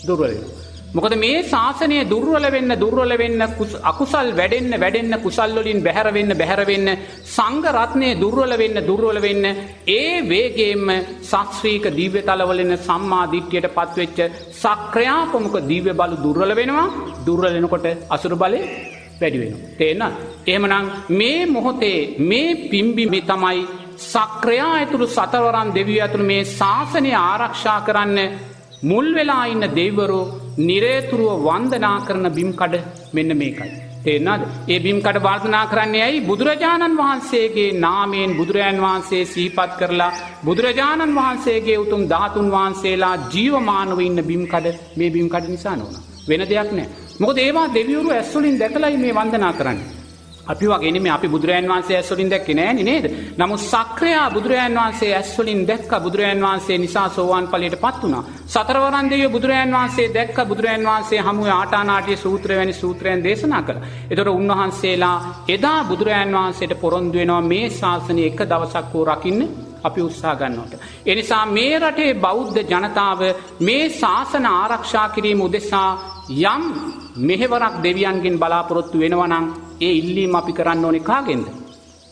දුර්වල වෙනවා. මොකද මේ ශාසනය දුර්වල වෙන්න දුර්වල වෙන්න අකුසල් වැඩෙන්න වැඩෙන්න කුසල් වලින් බැහැර වෙන්න බැහැර වෙන්න සංඝ රත්නය දුර්වල වෙන්න දුර්වල වෙන්න ඒ වේගයෙන්ම ශාස්ත්‍රීක දිව්‍ය තලවල ඉන්න සම්මා දිට්ඨියට පත්වෙච්ච සක්‍රයා ප්‍රමුඛ දිව්‍ය බල දුර්වල වෙනවා. දුර්වල වෙනකොට අසුර බලය වැඩි වෙනවා. තේරෙනවද? එහෙමනම් මේ මොහොතේ මේ පිම්බිමේ තමයි සක්‍රයා ඇතුළු සතරවරන් දෙවියෝ ඇතුළු මේ ශාසනය ආරක්ෂා කරන්න මුල් වෙලා ඉන්න දෙවිවරු නිරේතුරුව වන්දනා කරන බිම් කඩ මෙන්න මේකයි. තේරෙනවද? ඒ බිම්කඩ වන්දනා කරන්නේ ඇයි? බුදුරජාණන් වහන්සේගේ නාමයෙන් බුදුරජාණන් වහන්සේ සිහිපත් කරලා බුදුරජාණන් වහන්සේගේ උතුම් ධාතුන් වහන්සේලා ජීවමානව ඉන්න බිම්කඩ මේ බිම්කඩ නිසා නෝනා. වෙන දෙයක් නෑ. මොකද ඒවා දෙවිවරු ඇස් වලින් දැකලායි මේ වන්දනා කරන්නේ. අපි වගේ නෙමෙයි, අපි බුදුරජාණන් වහන්සේ ඇස් වලින් දැක්කේ නෑනේ නේද? නමුත් සක්‍රයා බුදුරජාණන් වහන්සේ ඇස් වලින් දැක්ක, බුදුරජාණන් වහන්සේ නිසා සෝවාන් ඵලයට පත් වුණා. සතරවරන් දෙවියෝ බුදුරජාණන් වහන්සේ දැක්ක, බුදුරජාණන් වහන්සේ හමුවේ ආටානාටිය සූත්‍රය වැනි සූත්‍රයන් දේශනා කළා. ඒතකොට උන්වහන්සේලා එදා බුදුරජාණන් වහන්සේට පොරොන්දු වෙනවා මේ ශාසනය එක දවසක් හෝ රකින්න අපි උත්සාහ ගන්නවට. ඒ නිසා මේ රටේ බෞද්ධ ජනතාව මේ ශාසන ආරක්ෂා කිරීම උදෙසා යම් මෙහෙවරක් දෙවියන්ගෙන් බලාපොරොත්තු වෙනවා නම් ඒ ඉල්ලීම අපි කරන්න ඕනේ කාගෙන්ද?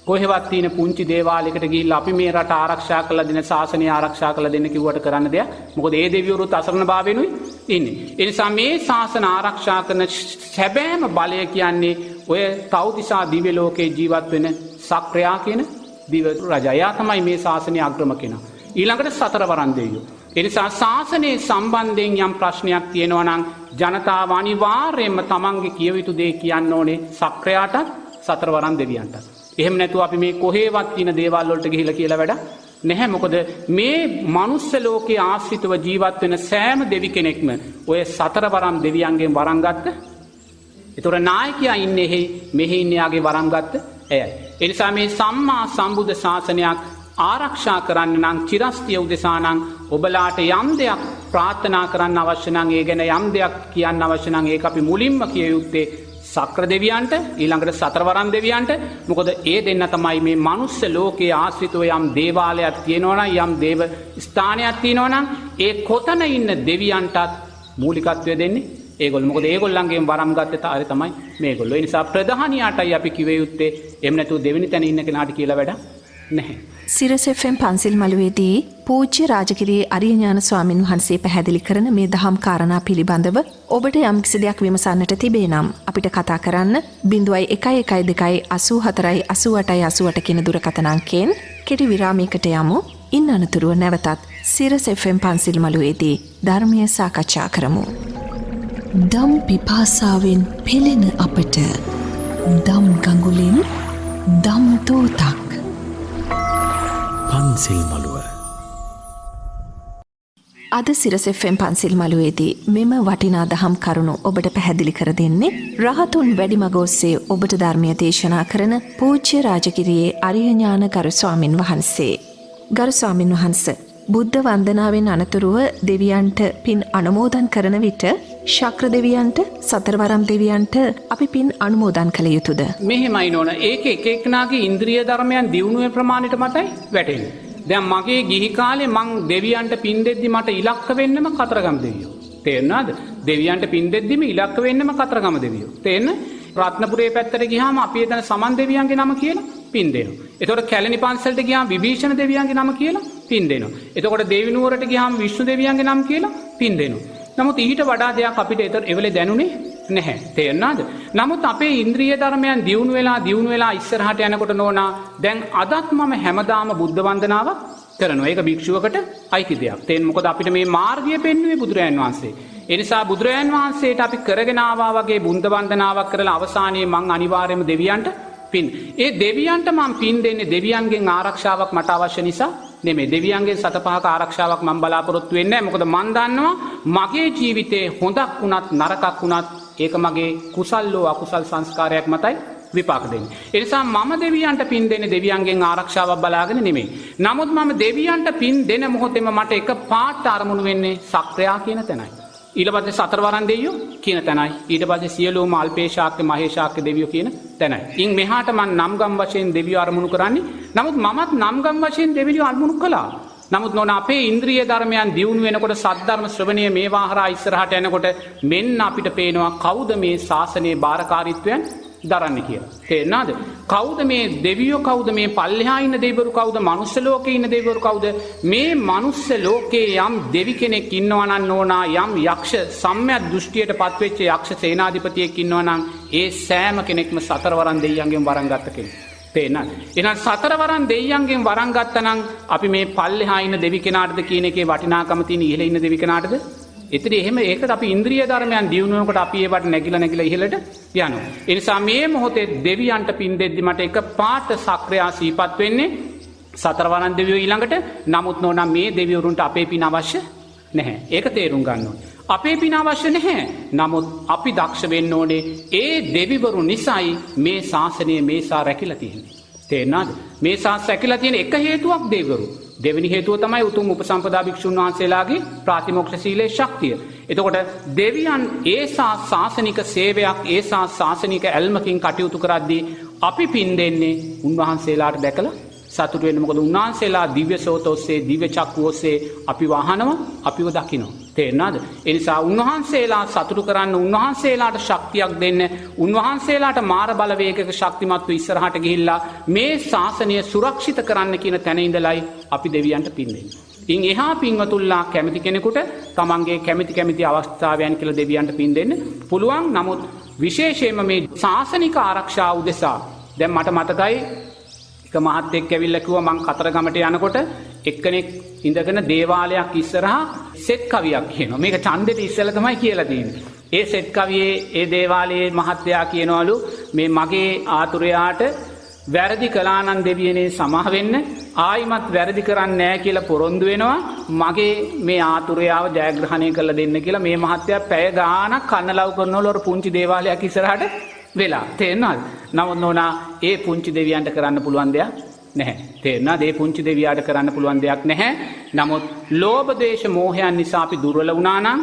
කොහෙවත් තියෙන පුංචි දේවාලයකට ගිහිල්ලා අපි මේ රට ආරක්ෂා කරලා දෙන, ශාසනය ආරක්ෂා කරලා දෙන්න කිව්වට කරන්න දෙයක්. මොකද ඒ දෙවිවරුත් අසරණ භාවයෙනුයි ඉන්නේ. ඒ නිසා මේ ශාසන ආරක්ෂා කරන සැබෑම බලය කියන්නේ ඔය තව්තිසා දිව්‍ය ලෝකේ ජීවත් වෙන සක්‍රයා කියන දිව්‍ය රජා. එයා තමයි මේ ශාසනයේ අග්‍රම කෙනා. ඊළඟට සතරවරන් දෙවියෝ. ඒ නිසා ශාසනයේ සම්බන්ධයෙන් යම් ප්‍රශ්නයක් තියෙනවා නම් ජනතාව අනිවාර්යයෙන්ම තමන්ගේ කිය යුතු දේ කියන්න ඕනේ සක්‍රයාටත් සතරවරන් දෙවියන්ටත්. එහෙම නැතුව අපි මේ කොහේවත් තියෙන දේවල් වලට ගිහිල්ලා කියලා වැඩ නැහැ. මොකද මේ මනුස්ස ලෝකයේ ආශ්‍රිතව ජීවත් වෙන සෑම දෙවි කෙනෙක්ම ඔය සතරවරන් දෙවියන්ගෙන් වරන් ගත්ත. ඒතොර නායකයා ඉන්නේ එහෙ, මෙහෙ ඉන්නේ යාගේ වරන් ගත්ත ඇයයි. ඒ නිසා මේ සම්මා සම්බුද්ධ ශාසනයක් ආරක්ෂා කරන්න නම්, චිරස්තිය උදෙසා නම් ඔබලාට යම් දෙයක් ප්‍රාර්ථනා කරන්න අවශ්‍ය නම්, ඒ ගැන යම් දෙයක් කියන්න අවශ්‍ය නම්, ඒක අපි මුලින්ම කිය යුත්තේ සක්‍ර දෙවියන්ට, ඊළඟට සතරවරන් දෙවියන්ට. මොකද ඒ දෙන්න තමයි මේ මනුස්ස ලෝකයේ ආශ්‍රිතව යම් දේවාලයක් තියෙනවා නම්, යම් දේව ස්ථානයක් තියෙනවා නම්, ඒ කොතන ඉන්න දෙවියන්ටත් මූලිකත්වය දෙන්නේ ඒගොල්ලෝ. මොකද ඒගොල්ලන්ගෙන් වරම් ගත්තේ තාරේ තමයි මේගොල්ලෝ. ඒ නිසා ප්‍රධානියාටයි අපි කිව යුත්තේ. එහෙම නැතුව දෙවෙනි තැන ඉන්න කෙනාට කියලා වැඩ නැහැ. සිරස් FM පන්සිල් මළුවේදී පූජ්‍ය රාජගිරියේ අරියඥාන ස්වාමින් වහන්සේ පැහැදිලි කරන මේ දහම් කාරණා පිළිබඳව ඔබට යම්කිසි දෙයක් විමසන්නට තිබේ නම් අපිට කතා කරන්න 0112 84 88 88 කියන දුරකථන අංකයෙන්. කෙටි විරාමයකට යමු. ඉන් අනතුරුව නැවතත් සිරස් FM පන්සිල් මළුවේදී ධර්මය සාකච්ඡා කරමු. දම් පිපාසාවෙන් පෙළෙන අපට දම් ගඟුලෙන් දම් තෝතක්. පන්සිල් මළුව. අද සිරස් FM පන්සිල් මළුවේදී මෙම වටිනා දහම් කරුණු ඔබට පැහැදිලි කර දෙන්නේ රහතුන් වැඩිමග ඔස්සේ ඔබට ධර්මය දේශනා කරන පූජ්‍ය රාජගිරියේ අරියඥාන ගරු ස්වාමින් වහන්සේ. ගරු ස්වාමින් වහන්ස, බුද්ධ වන්දනාවෙන් අනතුරුව දෙවියන්ට පින් අනුමෝදන් කරන විට ශක්‍ර දෙවියන්ට, සතරවරම් දෙවියන්ට අපි පින් අනුමෝදන් කළ යුතුද? මෙහෙමයි නෝන, ඒක එක එක්කෙනාගේ ඉන්ද්‍රිය ධර්මයන් දියුණුවේ ප්‍රමාණයට මතයි වැටෙන්නේ. දැන් මගේ ගිහි කාලේ මං දෙවියන්ට පින් දෙද්දි මට ඉලක්ක වෙන්නෙම කතරගම දෙවියෝ. තේරෙනවද? දෙවියන්ට පින් දෙද්දිම ඉලක්ක වෙන්නෙම කතරගම දෙවියෝ. තේරෙන? රත්නපුරේ පැත්තට ගියාම අපි එතන සමන් දෙවියන්ගේ නම කියලා පින් දෙනවා. එතකොට කැලණි පන්සලට ගියාම විභීෂණ දෙවියන්ගේ නම කියලා පින් දෙනවා. එතකොට දේවිනුවරට ගියාම විෂ්ණු දෙවියන්ගේ නම කියලා පින් දෙනවා. නමුත් ඊට වඩා දෙයක් අපිට එවලේ දැනුනේ නැහැ. තේරෙනවද? නමුත් අපේ ඉන්ද්‍රිය ධර්මයන් දියුණු වෙලා දියුණු වෙලා ඉස්සරහට යනකොට නෝනා දැන් අදත් මම හැමදාම බුද්ධ වන්දනාවක් කරනවා. ඒක භික්ෂුවකට අයිති දෙයක්. තේරෙන මොකද අපිට මේ මාර්ගය පෙන්වුවේ බුදුරජාන් වහන්සේ. ඒ නිසා බුදුරජාන් වහන්සේට අපි කරගෙන ආවා වගේ බුද්ධ වන්දනාවක් කරලා අවසානයේ මං අනිවාර්යයෙන්ම දෙවියන්ට පින්. ඒ දෙවියන්ට මං පින් දෙන්නේ දෙවියන්ගෙන් ආරක්ෂාවක් මට අවශ්‍ය නිසා නෙමෙයි. දෙවියන්ගෙන් සත පහක ආරක්ෂාවක් මං බලාපොරොත්තු වෙන්නේ නැහැ. මොකද මං දන්නවා මගේ ජීවිතේ හොඳක් වුණත් නරකක් වුණත් ඒක මගේ කුසල් හෝ අකුසල් සංස්කාරයක් මතයි විපාක දෙන්නේ. ඒ නිසා මම දෙවියන්ට පින් දෙන්නේ දෙවියන්ගෙන් ආරක්ෂාවක් බලාගෙන නෙමෙයි. නමුත් මම දෙවියන්ට පින් දෙන මොහොතේම මට එක පාට අරමුණු වෙන්නේ සක්‍රයා කියන තැනයි. ඊට පස්සේ සතරවරන් දෙවියෝ කියන තැනයි. ඊට පස්සේ සියලුම අල්පේශාක්‍ය මහේශාක්‍ය දෙවියෝ කියන තැනයි. ඉන් මෙහාට මං නම්ගම් වශයෙන් දෙවියෝ අරමුණු කරන්නේ. නමුත් මමත් නම්ගම් වශයෙන් දෙවියෝ අරමුණු කළා. නමුත් නෝනා අපේ ඉන්ද්‍රිය ධර්මයන් දියුණු වෙනකොට සද්ධර්ම ශ්‍රවණය මේවා හරහා ඉස්සරහට යනකොට මෙන්න අපිට පේනවා කවුද මේ ශාසනයේ භාරකාරීත්වයන් දරන්නේ කියලා. තේරෙනවද? කවුද මේ දෙවියෝ, කවුද මේ පල්ලෙහා ඉන්න දෙවිවරු, කවුද මනුස්ස ලෝකේ ඉන්න දෙවිවරු, කවුද මේ මනුස්ස ලෝකේ යම් දෙවි කෙනෙක් ඉන්නවා නම් නෝනා, යම් යක්ෂ සම්‍යක් දෘෂ්ටියට පත්වෙච්ච යක්ෂ සේනාධිපතියෙක් ඉන්නවා නම් ඒ සෑම කෙනෙක්ම සතරවරන් දෙවියන්ගෙන් වරන් ගත්ත කෙනෙක්. තේරෙනවද? එහෙනම් සතරවරන් දෙවියන්ගෙන් වරන් ගත්තා නම් අපි මේ පල්ලෙහා ඉන්න දෙවි කෙනාටද කියන එකේ වටිනාකම තියෙන ඉහළ ඉන්න දෙවි කෙනාටද? ඉතින් එහෙම ඒකට අපි ඉන්ද්‍රිය ධර්මයන් දියුණු වෙනකොට අපි ඒවට නැගිලා නැගිලා ඉහළට යනවා. ඒ නිසා මේ මොහොතේ දෙවියන්ට පින් දෙද්දි මට එක පාට සක්‍රයා සිහිපත් වෙන්නේ සතරවරන් දෙවියෝ ඊළඟට. නමුත් නෝනා මේ දෙවිවරුන්ට අපේ පින අවශ්‍ය නැහැ. ඒක තේරුම් ගන්න ඕනේ. අපේ පින අවශ්‍ය නැහැ. නමුත් අපි දක්ෂ වෙන්න ඕනේ ඒ දෙවිවරු නිසායි මේ ශාසනය මේසා රැකිලා තියෙන්නේ. තේරෙනවද? මේ ශාසනය රැකිලා තියෙන එක හේතුවක් දෙවිවරු. දෙවෙනි හේතුව තමයි උතුම් උපසම්පදා භික්ෂුන් වහන්සේලාගේ ප්‍රාතිමොක්ෂ සීලේ ශක්තිය. එතකොට දෙවියන් ඒසා ශාසනික සේවයක් ඒසා ශාසනික ඇල්මකින් කටයුතු කරද්දී අපි පින් දෙන්නේ උන්වහන්සේලාට දැකලා සතුටු වෙන්න. මොකද උන්වහන්සේලා දිව්‍ය සෝත ඔස්සේ දිව්‍ය චක්කු ඔස්සේ අපිව අහනවා, අපිව දකිනවා. තේරෙනවද? ඒ නිසා උන්වහන්සේලා සතුටු කරන්න, උන්වහන්සේලාට ශක්තියක් දෙන්න, උන්වහන්සේලාට මාර බලවේගයක ශක්තිමත්ව ඉස්සරහට ගිහිල්ලා මේ ශාසනය සුරක්ෂිත කරන්න කියන තැන ඉඳලයි අපි දෙවියන්ට පින් දෙන්නේ. ඉන් එහා පින්වතුන්ලා කැමති කෙනෙකුට තමන්ගේ කැමති කැමති අවස්ථාවයන් කියලා දෙවියන්ට පින් දෙන්න පුළුවන්. නමුත් විශේෂයෙන්ම මේ ශාසනික ආරක්ෂාව උදෙසා දැන් මට මතකයි එක මහත්තයෙක් ඇවිල්ලා කිව්වා මං කතරගමට යනකොට එක්කෙනෙක් ඉඳගෙන දේවාලයක් ඉස්සරහා සෙත් කවියක් කියනවා. මේක ඡන්දෙට ඉස්සෙල්ලා තමයි කියලා තියෙන්නේ. ඒ සෙත් කවියේ ඒ දේවාලයේ මහත්තයා කියනවලු මේ මගේ ආතුරයාට වැරදි කළා නම් දෙවියනේ සමා වෙන්න, ආයිමත් වැරදි කරන්නේ නැහැ කියලා පොරොන්දු වෙනවා, මගේ මේ ආතුරයාව ජයග්‍රහණය කරලා දෙන්න කියලා. මේ මහත්තයා පැය ගාණක් කන්නලව් කරනවලු අර පුංචි දේවාලයක් ඉස්සරහට වෙලා. තේරෙනවද? නමුත් නෝනා ඒ පුංචි දෙවියන්ට කරන්න පුළුවන් දෙයක් නැහැ. තේරෙනවද? ඒ පුංචි දෙවියාට කරන්න පුළුවන් දෙයක් නැහැ. නමුත් ලෝභ ද්වේෂ මෝහයන් නිසා අපි දුර්වල වුණා නම්,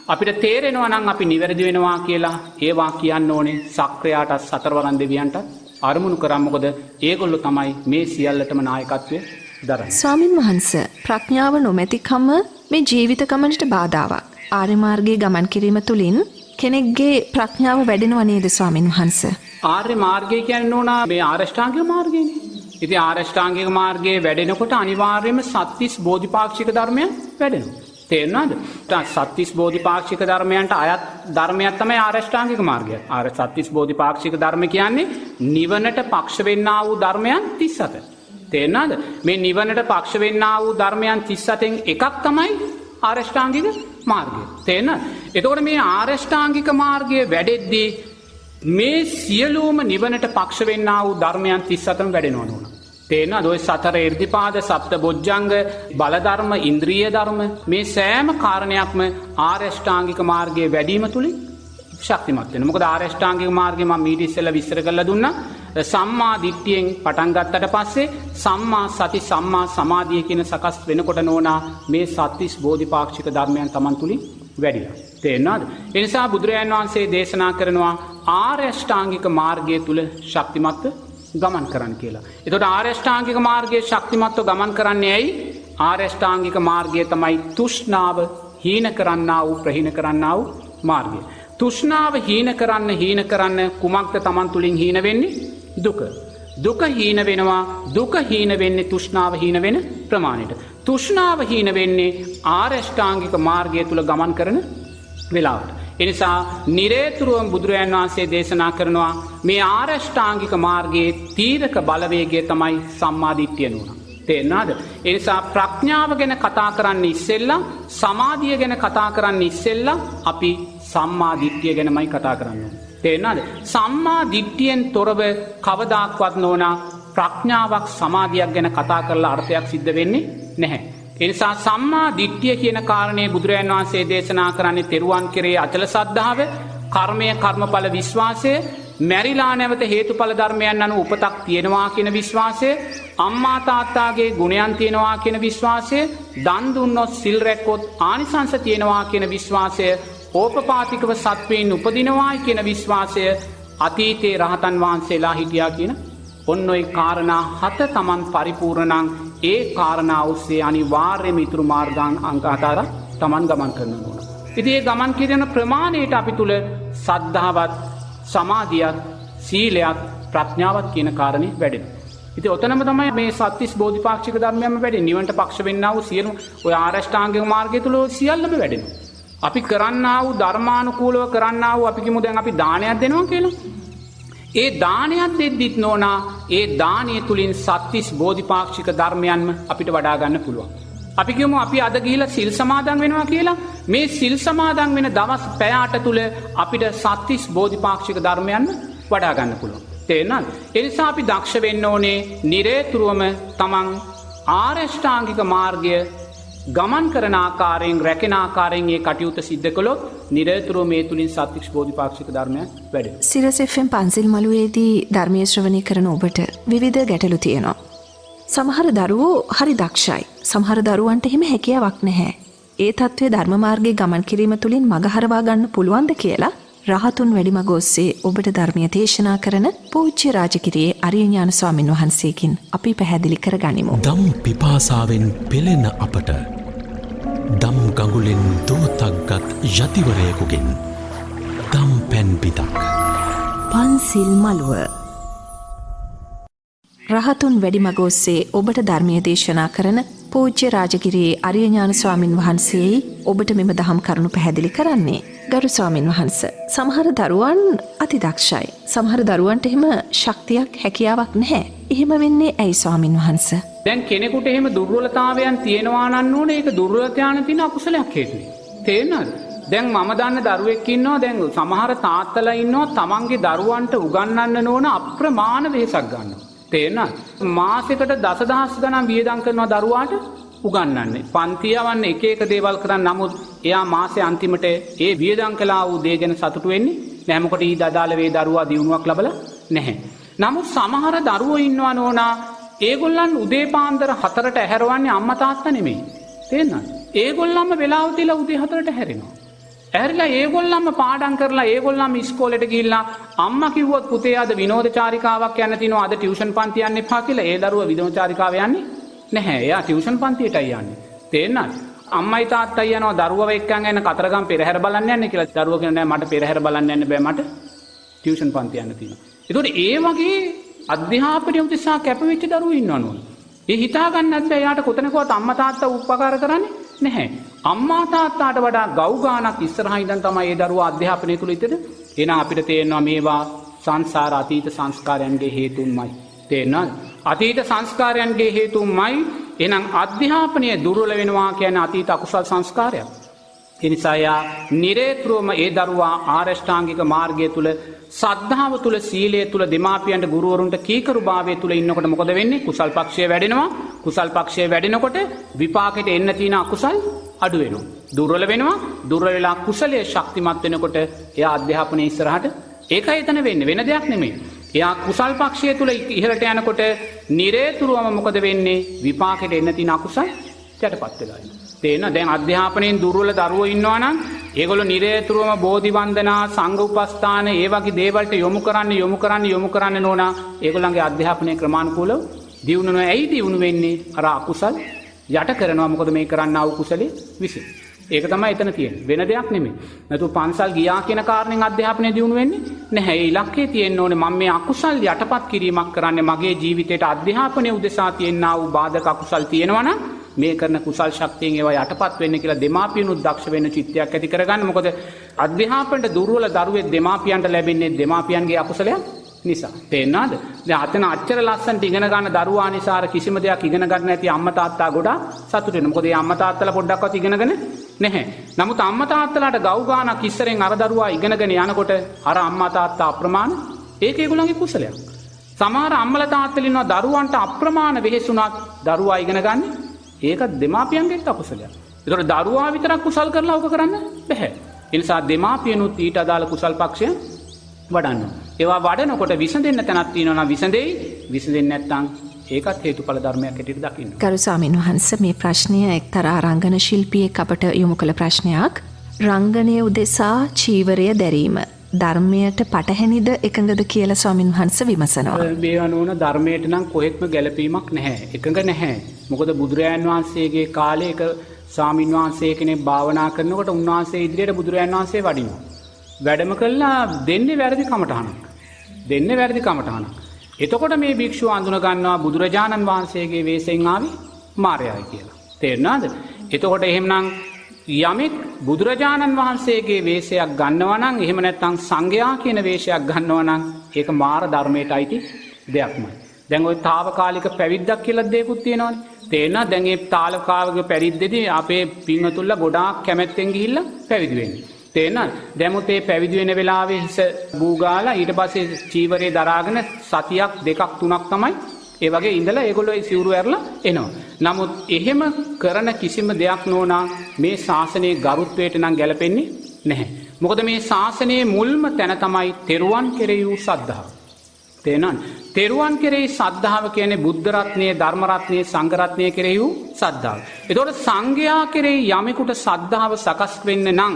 අපිට තේරෙනවා නම් අපි නිවැරදි වෙනවා කියලා, ඒවා කියන්න ඕනේ සක්‍රයාටත් සතරවරන් දෙවියන්ටත් අරමුණු කරා. මොකද ඒගොල්ලෝ තමයි මේ සියල්ලටම නායකත්වය දරන්නේ. ස්වාමින් වහන්සේ, ප්‍රඥාව නොමැතිකම මේ ජීවිත ගමනට බාධාවක්. ආර්ය මාර්ගයේ ගමන් කිරීම තුළින් කෙනෙක්ගේ ප්‍රඥාව වැඩෙනව නේද ස්වාමින් වහන්සේ? ආර්ය මාර්ගය කියන්නේ නෝනා මේ ආරෂ්ඨාංගික මාර්ගයනේ. ඉතින් ආරෂ්ඨාංගික මාර්ගයේ වැඩෙනකොට අනිවාර්යයෙන්ම සත්‍තිස් බෝධිපාක්ෂික ධර්මයන් වැඩෙනවා. තේරෙනවද? සත්‍තිස් බෝධිපාක්ෂික ධර්මයන්ට අයත් ධර්මයක් තමයි ආරෂ්ඨාංගික මාර්ගය. ආර සත්‍තිස් බෝධිපාක්ෂික ධර්ම කියන්නේ නිවනට පක්ෂ වෙන්නා වූ ධර්මයන් 37. තේරෙනවද? මේ නිවනට පක්ෂ වෙන්නා වූ ධර්මයන් 37න් එකක් තමයි ආරෂ්ඨාංගික මාර්ගය. තේරෙනවද? එතකොට මේ ආරෂ්ඨාංගික මාර්ගය වැඩෙද්දී මේ සියලුම නිවනට පක්ෂ වෙන්නා වූ ධර්මයන් 37ම වැඩෙනවා නෝනා. තේරෙනවද? ඔය සතර ඉර්ධිපාද, සප්ත බොජ්ජංග, බල ධර්ම, ඉන්ද්‍රිය ධර්ම මේ සෑම කාරණයක්ම ආරෂ්ඨාංගික මාර්ගයේ වැඩිම තුලින් ශක්තිමත් වෙනවා. මොකද ආරෂ්ඨාංගික මාර්ගය මම මීට ඉස්සෙල්ලා විස්තර කරලා දුන්නා. සම්මා දිට්ඨියෙන් පටන් ගත්තට පස්සේ සම්මා සති සම්මා සමාධිය කියන සකස් වෙනකොට නෝනා මේ සත්‍තිස් බෝධිපාක්ෂික ධර්මයන් Taman තුලින් වැඩිලා. තේරෙනවද? ඒ නිසා බුදුරජාණන් වහන්සේ දේශනා කරනවා ආර්ය අෂ්ටාංගික මාර්ගය තුල ශක්තිමත්ව ගමන් කරන්න කියලා. එතකොට ආර්ය අෂ්ටාංගික මාර්ගයේ ශක්තිමත්ව ගමන් කරන්නේ ඇයි? ආර්ය අෂ්ටාංගික මාර්ගය තමයි තෘෂ්ණාව හීන කරන්නා වූ ප්‍රහීන කරන්නා වූ මාර්ගය. තෘෂ්ණාව හීන කරන්න හීන කරන්න කුමක්ද Taman තුලින් හීන වෙන්නේ? දුක. දුක හීන වෙනවා. දුක හීන වෙන්නේ තෘෂ්ණාව හීන වෙන ප්‍රමාණයට. තෘෂ්ණාව හීන වෙන්නේ ආර්ය අෂ්ටාංගික මාර්ගය තුල ගමන් කරන වෙලාවට. එනිසා නිරේතුරුවම බුදුරජාණන් වහන්සේ දේශනා කරනවා මේ ආර්ය අෂ්ටාංගික මාර්ගයේ තීරක බලවේගය තමයි සම්මාදිට්ඨිය නුවණ. තේරෙනවද? ඒ නිසා ප්‍රඥාව ගැන කතා කරන්න ඉස්සෙල්ලා, සමාධිය ගැන කතා කරන්න ඉස්සෙල්ලා අපි සම්මාදිට්ඨිය ගැනමයි කතා කරන්න ඕනේ. තේරෙනවද? සම්මා දිට්ඨියෙන් තොරව කවදාක්වත් නෝනා ප්‍රඥාවක් සමාධියක් ගැන කතා කරලා අර්ථයක් සිද්ධ වෙන්නේ නැහැ. ඒ නිසා සම්මා දිට්ඨිය කියන කාරණේ බුදුරජාණන් වහන්සේ දේශනා කරන්නේ තෙරුවන් කෙරේ අචල සද්ධාව, කර්මය කර්මඵල විශ්වාසය, මැරිලා නැවත හේතුඵල ධර්මයන් අනුව උපතක් තියෙනවා කියන විශ්වාසය, අම්මා තාත්තාගේ ගුණයන් තියෙනවා කියන විශ්වාසය, දන් දුන්නොත් සිල් රැක්කොත් ආනිසංස තියෙනවා කියන විශ්වාසය, ඕපපාතිකව සත්වයින් උපදිනවායි කියන විශ්වාසය, අතීතේ රහතන් වහන්සේලා හිටියා කියන ඔන්න ඔය කාරණා හත තමන් පරිපූර්ණ නම් ඒ කාරණා ඔස්සේ අනිවාර්යයෙන්ම ඉතුරු මාර්ගාං අංක හතර තමන් ගමන් කරන්න ඕන. ඉතින් ඒ ගමන් කිරන ප්‍රමාණයට අපි තුල සද්ධාවත්, සමාධියත්, සීලයත්, ප්‍රඥාවත් කියන කාරණේ වැඩෙනවා. ඉතින් ඔතනම තමයි මේ සත්‍තිස් බෝධිපාක්ෂික ධර්මයන්ම වැඩෙන්නේ. නිවනට පක්ෂ වෙන්නා වූ සියලු ඔය ආරෂ්ඨාංගික මාර්ගය තුල සියල්ලම වැඩෙනවා. අපි කරන්නා වූ ධර්මානුකූලව කරන්නා වූ අපි කිමු දැන් අපි දානයක් දෙනවා කියලා. ඒ දානයක් දෙද්දිත් නෝනා ඒ දානය තුලින් සත්‍තිස් බෝධිපාක්ෂික ධර්මයන්ම අපිට වඩා ගන්න පුළුවන්. අපි කියමු අපි අද ගිහිලා සිල් සමාදන් වෙනවා කියලා. මේ සිල් සමාදන් වෙන දවස් පැය 8 තුල අපිට සත්‍තිස් බෝධිපාක්ෂික ධර්මයන් වඩා ගන්න පුළුවන්. තේරෙනවද? ඒ නිසා අපි දක්ෂ වෙන්න ඕනේ නිරේතුරුවම තමන් ආරෂ්ඨාංගික මාර්ගය ගමන් කරන ආකාරයෙන් රැකෙන ආකාරයෙන් ඒ කටයුත්ත සිද්ධ කළොත් නිරතුරුව මේ තුලින් සත්‍තිස් බෝධිපාක්ෂික ධර්මයන් වැඩෙනවා. සිරස් FM පන්සිල් මළුවේදී ධර්මයේ ශ්‍රවණය කරන ඔබට විවිධ ගැටලු තියෙනවා. සමහර දරුවෝ හරි දක්ෂයි. සමහර දරුවන්ට එහෙම හැකියාවක් නැහැ. ඒ තත්ත්වයේ ධර්ම මාර්ගයේ ගමන් කිරීම තුලින් මග හරවා ගන්න පුළුවන්ද කියලා රහතුන් වැඩිමග ඔස්සේ ඔබට ධර්මය දේශනා කරන පූජ්‍ය රාජගිරියේ අරිය ඥාන ස්වාමින් වහන්සේකින් අපි පැහැදිලි කරගනිමු. දම් පිපාසාවෙන් පෙළෙන අපට දම් ගඟුලෙන් දෝතක්ගත් යතිවරයෙකුගෙන් දම් පැන් බිදක්. පන්සිල් මළුව. රහතුන් වැඩිමග ඔස්සේ ඔබට ධර්මය දේශනා කරන පූජ්‍ය රාජගිරියේ අරිය ඥාන ස්වාමින් වහන්සේයි ඔබට මෙම දහම් කරුණු පැහැදිලි කරන්නේ. ගරු ස්වාමින් වහන්ස, සමහර දරුවන් අතිදක්ෂයි. සමහර දරුවන්ට එහෙම ශක්තියක් හැකියාවක් නැහැ. එහෙම වෙන්නේ ඇයි ස්වාමින් වහන්ස? දැන් කෙනෙකුට එහෙම දුර්වලතාවයන් තියෙනවා නම් ඕනේ ඒක දුර්වලතාවයන් තියෙන අකුසලයක් හේතුවෙන්. තේරෙනවද? දැන් මම දන්න දරුවෙක් ඉන්නවා. දැන් සමහර තාත්තලා ඉන්නවා තමන්ගේ දරුවන්ට උගන්වන්න ඕන අප්‍රමාණ වෙහෙසක් ගන්නවා. තේරෙනවද? මාසෙකට දසදහස් ගණන් වියදම් කරනවා දරුවාට උගන්වන්නේ. පන්ති යවන්න එක එක දේවල් කරන්න. නමුත් එයා මාසේ අන්තිමට ඒ වියදම් කළා වූ දේ ගැන සතුටු වෙන්නේ නැහැ. මොකද ඊට අදාළ වේ දරුවා දියුණුවක් ලැබලා නැහැ. නමුත් සමහර දරුවෝ ඉන්නවා නෝනා, ඒගොල්ලන් උදේ පාන්දර 4ට ඇහැරවන්නේ අම්මා තාත්තා නෙමෙයි. තේරෙනවද? ඒගොල්ලන්ම වෙලාව තියලා උදේ 4ට ඇහැරෙනවා. ඇහැරිලා ඒගොල්ලන්ම පාඩම් කරලා ඒගොල්ලන්ම ඉස්කෝලේට ගිහිල්ලා අම්මා කිව්වොත් පුතේ අද විනෝද චාරිකාවක් යන්න තියෙනවා, අද ටියුෂන් පන්ති යන්න එපා කියලා, ඒ දරුවා විනෝද චාරිකාව යන්නේ නැහැ. එයා ටියුෂන් පන්තියටයි යන්නේ. තේරෙනවද? අම්මයි තාත්තයි යනවා දරුවව එක්කන් යන කතරගම පෙරහැර බලන්න යන්න කියලා. දරුවා කියනවා නෑ මට පෙරහැර බලන්න යන්න බෑ, මට ටියුෂන් පන්ති යන්න තියෙනවා. ඒතකොට ඒ වගේ අධ්‍යාපනය උදෙසා කැපවෙච්ච දරුවෝ ඉන්නවා නෝන. ඒ හිතා ගන්නත් බෑ එයාට කොතනකවත් අම්මා තාත්තා උපකාර කරන්නේ නැහැ. අම්මා තාත්තාට වඩා ගව් ගානක් ඉස්සරහා ඉඳන් තමයි ඒ දරුවා අධ්‍යාපනය තුල ඉතින්. එහෙනම් අපිට තේරෙනවා මේවා සංසාර අතීත සංස්කාරයන්ගේ හේතුන්මයි. තේරෙනවද? අතීත සංස්කාරයන්ගේ හේතුන්මයි. එහෙනම් අධ්‍යාපනය දුර්වල වෙනවා කියන්නේ අතීත අකුසල් සංස්කාරයක්. ඒ නිසා යා නිරේතුරුවම ඒ දරුවා ආරෂ්ඨාංගික මාර්ගය තුල සද්ධාව තුල සීලය තුල දෙමාපියන්ට ගුරුවරුන්ට කීකරුභාවය තුල ඉන්නකොට මොකද වෙන්නේ? කුසල් පක්ෂය වැඩෙනවා. කුසල් පක්ෂය වැඩෙනකොට විපාකෙට එන්න තියෙන අකුසල් අඩු වෙනවා. දුර්වල වෙනවා. දුර්වල වෙලා කුසලයේ ශක්තිමත් වෙනකොට එයා අධ්‍යාපනයේ ඉස්සරහට ඒකයි එතන වෙන්නේ, වෙන දෙයක් නෙමෙයි. එයා කුසල් පක්ෂය තුල ඉහළට යනකොට නිරේතුරුවම මොකද වෙන්නේ? විපාකෙට එන්න තියෙන අකුසල් යටපත් වෙලා යනවා. තේරෙනවද? දැන් අධ්‍යාපනයෙන් දුර්වල දරුවෝ ඉන්නවා නම් ඒගොල්ලෝ නිරේතුරුවම බෝධි වන්දනා, සංඝ උපස්ථාන ඒ වගේ දේවල්ට යොමු කරන්න යොමු කරන්න යොමු කරන්න නෝනා ඒගොල්ලන්ගේ අධ්‍යාපනය ක්‍රමානුකූලව දියුණු වෙනවා. ඇයි දියුණු වෙන්නේ? අර අකුසල් යට කරනවා. මොකද මේ කරන්නා වූ කුසලයේ විසින්. ඒක තමයි එතන තියෙන්නේ. වෙන දෙයක් නෙමෙයි. නැතුව පන්සල් ගියා කියන කාරණෙන් අධ්‍යාපනය දියුණු වෙන්නේ නැහැ. ඒ ඉලක්කය තියෙන්න ඕනේ මම මේ අකුසල් යටපත් කිරීමක් කරන්නේ මගේ ජීවිතේට අධ්‍යාපනය උදෙසා තියෙනා වූ බාධක අකුසල් තියෙනවා නම් මේ කරන කුසල් ශක්තියෙන් ඒවා යටපත් වෙන්න කියලා දෙමාපියනුත් දක්ෂ වෙන්න චිත්තයක් ඇති කරගන්න. මොකද අධ්‍යාපනයට දුර්වල දරුවෙක් දෙමාපියන්ට ලැබෙන්නේ දෙමාපියන්ගේ අකුසලයක් නිසා. තේරෙනවද? දැන් අතන අච්චර ලස්සනට ඉගෙන ගන්න දරුවා නිසා අර කිසිම දෙයක් ඉගෙන ගන්න නැති අම්මා තාත්තා ගොඩාක් සතුටු වෙනවා. මොකද ඒ අම්මා තාත්තලා පොඩ්ඩක්වත් ඉගෙනගෙන නැහැ. නමුත් අම්මා තාත්තලාට ගව් ගානක් ඉස්සරෙන් අර දරුවා ඉගෙනගෙන යනකොට අර අම්මා තාත්තා අප්‍රමාණ, ඒක ඒගොල්ලන්ගේ කුසලයක්. සමහර අම්මලා තාත්තලා ඉන්නවා දරුවන්ට අප්‍රමාණ වෙහෙසුණත් දරුවා ඉගෙන ගන්න, ඒක දෙමාපියන්ගේත් අකුසලයක්. ඒතකොට දරුවා විතරක් කුසල් කරලා ඔක කරන්න බැහැ. ඒ නිසා දෙමාපියනුත් ඊට අදාළ කුසල් පක්ෂය වඩන්න. ඒවා වඩනකොට විසඳෙන්න තැනක් තියෙනවා නම් විසඳෙයි, විසඳෙන්නේ නැත්නම් ඒකත් හේතුඵල ධර්මයක් හැටියට දකින්න. ගරු ස්වාමීන් වහන්ස, මේ ප්‍රශ්නය එක්තරා රංගන ශිල්පියෙක් අපට යොමු කළ ප්‍රශ්නයක්. රංගනය උදෙසා චීවරය දැරීම ධර්මයට පටහැනිද එකඟද කියලා ස්වාමීන් වහන්ස විමසනවා. මේ අනුවන ධර්මයට නම් කොහෙත්ම ගැළපීමක් නැහැ. එකඟ නැහැ. මොකද බුදුරජාන් වහන්සේගේ කාලේ එක ස්වාමීන් වහන්සේ කෙනෙක් භාවනා කරනකොට උන්වහන්සේ ඉදිරියට බුදුරජාන් වහන්සේ වඩිනවා. වැඩම කළා දෙන්නේ වැරදි කමටහනක්. දෙන්නේ වැරදි කමටහනක්. එතකොට මේ භික්ෂුව අඳුන ගන්නවා බුදුරජාණන් වහන්සේගේ වෙෂයෙන් ආවේ මාරයායි කියලා. තේරුණාද? එතකොට එහෙමනම් යමෙක් බුදුරජාණන් වහන්සේගේ වෙෂයක් ගන්නවා නම්, එහෙම නැත්නම් සංඝයා කියන වෙෂයක් ගන්නවා නම්, ඒක මාර ධර්මයට අයිති දෙයක්මයි. දැන් ඔය තාවකාලික පැවිද්දක් කියලා දෙයක්ත් තියෙනවනේ. තේරෙනවද? දැන් මේ තාවකාලික පැවිද්දේදී අපේ පින්වතුන්ලා ගොඩාක් කැමැත්තෙන් ගිහිල්ලා පැවිදි වෙන්නේ. තේරෙනවද? දැමුත් මේ පැවිදි වෙන වෙලාවේ හිස බූගාලා ඊට පස්සේ චීවරේ දරාගෙන සතියක් දෙකක් තුනක් තමයි ඒ වගේ ඉඳලා ඒගොල්ලෝ ඒ සිවුරු ඇරලා එනවා. නමුත් එහෙම කරන කිසිම දෙයක් නෝනා මේ ශාසනයේ ගරුත්වයට නම් ගැලපෙන්නේ නැහැ. මොකද මේ ශාසනයේ මුල්ම තැන තමයි තෙරුවන් කෙරෙහි වූ සද්ධාව. තේරෙනවද? තෙරුවන් කෙරෙහි සද්ධාව කියන්නේ බුද්ධ රත්නයේ, ධර්ම රත්නයේ, සංඝ රත්නයේ කෙරෙහි වූ සද්ධාව. එතකොට සංඝයා කෙරෙහි යමෙකුට සද්ධාව සකස් වෙන්න නම්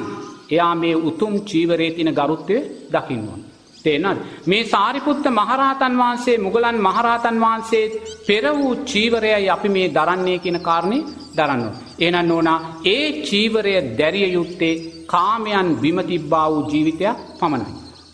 එයා මේ උතුම් චීවරයේ තියෙන ගරුත්වය දකින්න ඕන. තේරෙනවද? මේ සාරිපුත්ත මහරහතන් වහන්සේ, මුගලන් මහරහතන් වහන්සේ පෙර වූ චීවරයයි අපි මේ දරන්නේ කියන කාරණේ දරන්න ඕන. එහෙනම් නෝනා ඒ චීවරය දැරිය යුත්තේ කාමයන් බිම තිබ්බා වූ ජීවිතයක් පමණයි.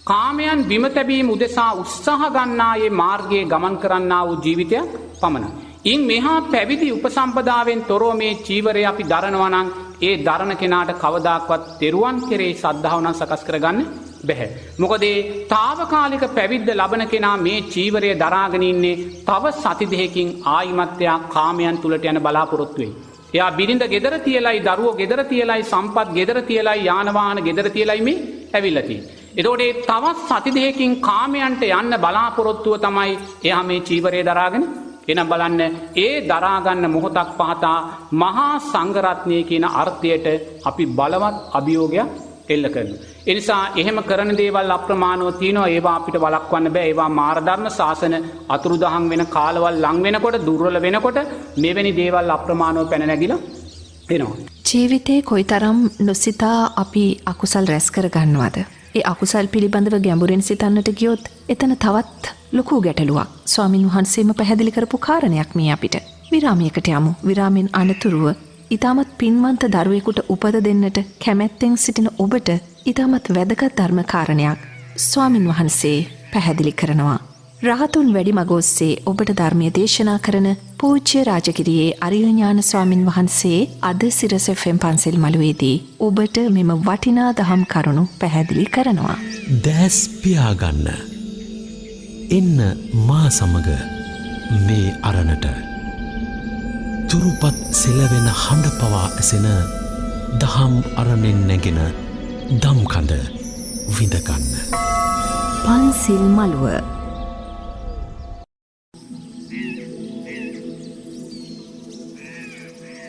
කාමයන් බිම තැබීම උදෙසා උත්සාහ ගන්නා ඒ මාර්ගයේ ගමන් කරන්නා වූ ජීවිතයක් පමණයි. ඉන් මෙහා පැවිදි උපසම්පදාවෙන් තොරව මේ චීවරය අපි දරනවා නම් ඒ දරන කෙනාට කවදාක්වත් තෙරුවන් කෙරෙහි සද්ධාව නම් සකස් කරගන්න බැහැ. මොකද ඒ තාවකාලික පැවිද්ද ලබන කෙනා මේ චීවරය දරාගෙන ඉන්නේ තව සති දෙකකින් ආයිමත් එයා කාමයන් තුලට යන බලාපොරොත්තු වෙයි. එයා බිරිඳ ගෙදර තියලයි, දරුවෝ ගෙදර තියලයි, සම්පත් ගෙදර තියලයි, යාන වාහන ගෙදර තියලයි මේ ඇවිල්ලා තියෙන්නේ. එතකොට ඒ තවත් සති දෙකකින් කාමයන්ට යන්න බලාපොරොත්තුව තමයි එයා මේ චීවරය දරාගෙන. එහෙනම් බලන්න ඒ දරා ගන්න මොහොතක් පහතා මහා සංඝරත්නය කියන අර්ථයට අපි බලවත් අභියෝගයක් එල්ල කරනවා. ඒ නිසා එහෙම කරන දේවල් අප්‍රමාණව තියෙනවා. ඒවා අපිට වළක්වන්න බෑ. ඒවා මාර ධර්ම ශාසන අතුරුදහන් වෙන කාලවල් ලං වෙනකොට, දුර්වල වෙනකොට මෙවැනි දේවල් අප්‍රමාණව පැන නැගිලා එනවා. ජීවිතේ කොයිතරම් නොසිතා අපි අකුසල් රැස් කර ගන්නවද? ඒ අකුසල් පිළිබඳව ගැඹුරින් සිතන්නට ගියොත් එතන තවත් ලොකු ගැටලුවක්. ස්වාමින් වහන්සේම පැහැදිලි කරපු කාරණයක් මේ අපිට. විරාමයකට යමු. විරාමෙන් අනතුරුව ඉතාමත් පින්වන්ත දරුවෙකුට උපත දෙන්නට කැමැත්තෙන් සිටින ඔබට ඉතාමත් වැදගත් ධර්ම කාරණයක් ස්වාමින් වහන්සේ පැහැදිලි කරනවා. රහතුන් වැඩි මඟ ඔස්සේ ඔබට ධර්මය දේශනා කරන පූජ්‍ය රාජගිරියේ අරියඥාන ස්වාමින් වහන්සේ අද සිරස FM පන්සල් මළුවේදී ඔබට මෙම වටිනා දහම් කරුණු පැහැදිලි කරනවා. දැස් පියාගන්න. එන්න මා සමග මේ අරණට. තුරුපත් සෙලවෙන හඬ පවා ඇසෙන දහම් අරණෙන් නැගෙන දම් කඳ විඳගන්න. පන්සිල් මළුව.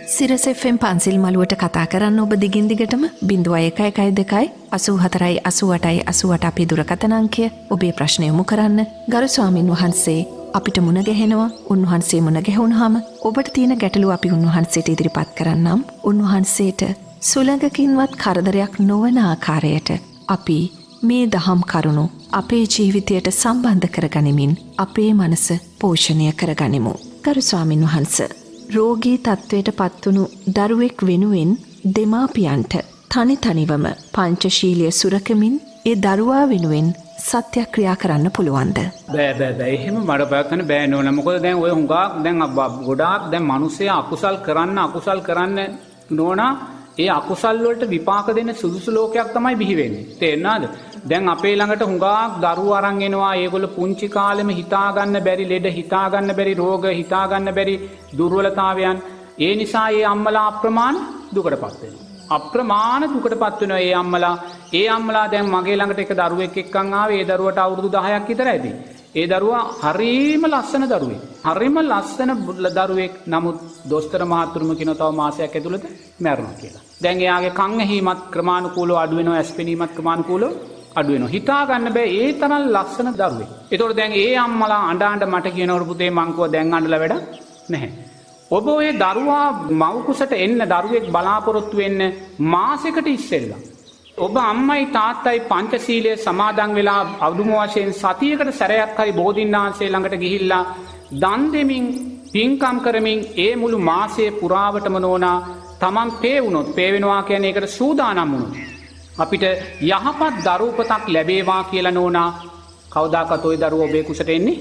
සිරස FM පන්සිල් මළුවට කතා කරන්න ඔබ දිගින් දිගටම 0112 84 88 88 අපේ දුරකථන අංකය. ඔබේ ප්‍රශ්න යොමු කරන්න. ගරු ස්වාමින් වහන්සේ අපිට මුණ ගැහෙනවා. උන්වහන්සේ මුණ ගැහුණාම ඔබට තියෙන ගැටලුව අපි උන්වහන්සේට ඉදිරිපත් කරන්නම්. උන්වහන්සේට සුළඟකින්වත් කරදරයක් නොවන ආකාරයට අපි මේ දහම් කරුණු අපේ ජීවිතයට සම්බන්ධ කරගනිමින් අපේ මනස පෝෂණය කරගනිමු. ගරු ස්වාමින් වහන්සේ, රෝගී තත්ත්වයට පත්වුණු දරුවෙක් වෙනුවෙන් දෙමාපියන්ට තනි තනිවම පංචශීලය සුරකමින් ඒ දරුවා වෙනුවෙන් සත්‍යක්‍රියා කරන්න පුළුවන්ද? බෑ බෑ බෑ, එහෙම මට බලන්න බෑ නෝනා. මොකද දැන් ඔය හුඟක් දැන් ගොඩාක් දැන් මිනිස්සයා අකුසල් කරන්න අකුසල් කරන්න නෝනා ඒ අකුසල් වලට විපාක දෙන සුදුසු ලෝකයක් තමයි බිහි වෙන්නේ. තේරෙනවද? දැන් අපේ ළඟට හුඟක් දරුවෝ අරන් එනවා. ඒගොල්ලෝ පුංචි කාලෙම හිතා ගන්න බැරි ලෙඩ, හිතා ගන්න බැරි රෝග, හිතා ගන්න බැරි දුර්වලතාවයන්. ඒ නිසා ඒ අම්මලා අප්‍රමාණ දුකටපත් වෙනවා. අප්‍රමාණ දුකටපත් වෙනවා ඒ අම්මලා. ඒ අම්මලා දැන් මගේ ළඟට එක දරුවෙක් එක්කන් ආවේ. ඒ දරුවට අවුරුදු 10ක් විතර ඇති. ඒ දරුවා හරිම ලස්සන දරුවෙක්. හරිම ලස්සන දරුවෙක්. නමුත් දොස්තර මහත්තුරුම කියනවා තව මාසයක් ඇතුළත මැරෙනවා කියලා. දැන් එයාගේ කන් ඇහිමත් ක්‍රමානුකූලව අඩු වෙනවා, ඇස් පෙනීමත් ක්‍රමානුකූලව අඩු වෙනවා. හිතා ගන්න බෑ ඒ තරම් ලස්සන දරුවෙක්. ඒතකොට දැන් ඒ අම්මලා අඬ අඬ මට කියනවලු පුතේ මං කිව්වා දැන් අඬලා වැඩක් නැහැ. ඔබ ඔය දරුවා මව් කුසට එන්න දරුවෙක් බලාපොරොත්තු වෙන්න මාසෙකට ඉස්සෙල්ලා ඔබ අම්මයි තාත්තයි පංචශීලයේ සමාදන් වෙලා අදුම වශයෙන් සතියකට සැරයක් හරි බෝධින්නාංශය ළඟට ගිහිල්ලා දන් දෙමින් පින්කම් කරමින් ඒ මුළු මාසයේ පුරාවටම නෝනා තමන් පේ වුණොත්, පේ වෙනවා කියන්නේ ඒකට සූදානම් වුණොත් අපිට යහපත් දරුවපතක් ලැබේවා කියලා නෝනා කවදාකවත් ওই දරුවා ඔබේ කුසට එන්නේ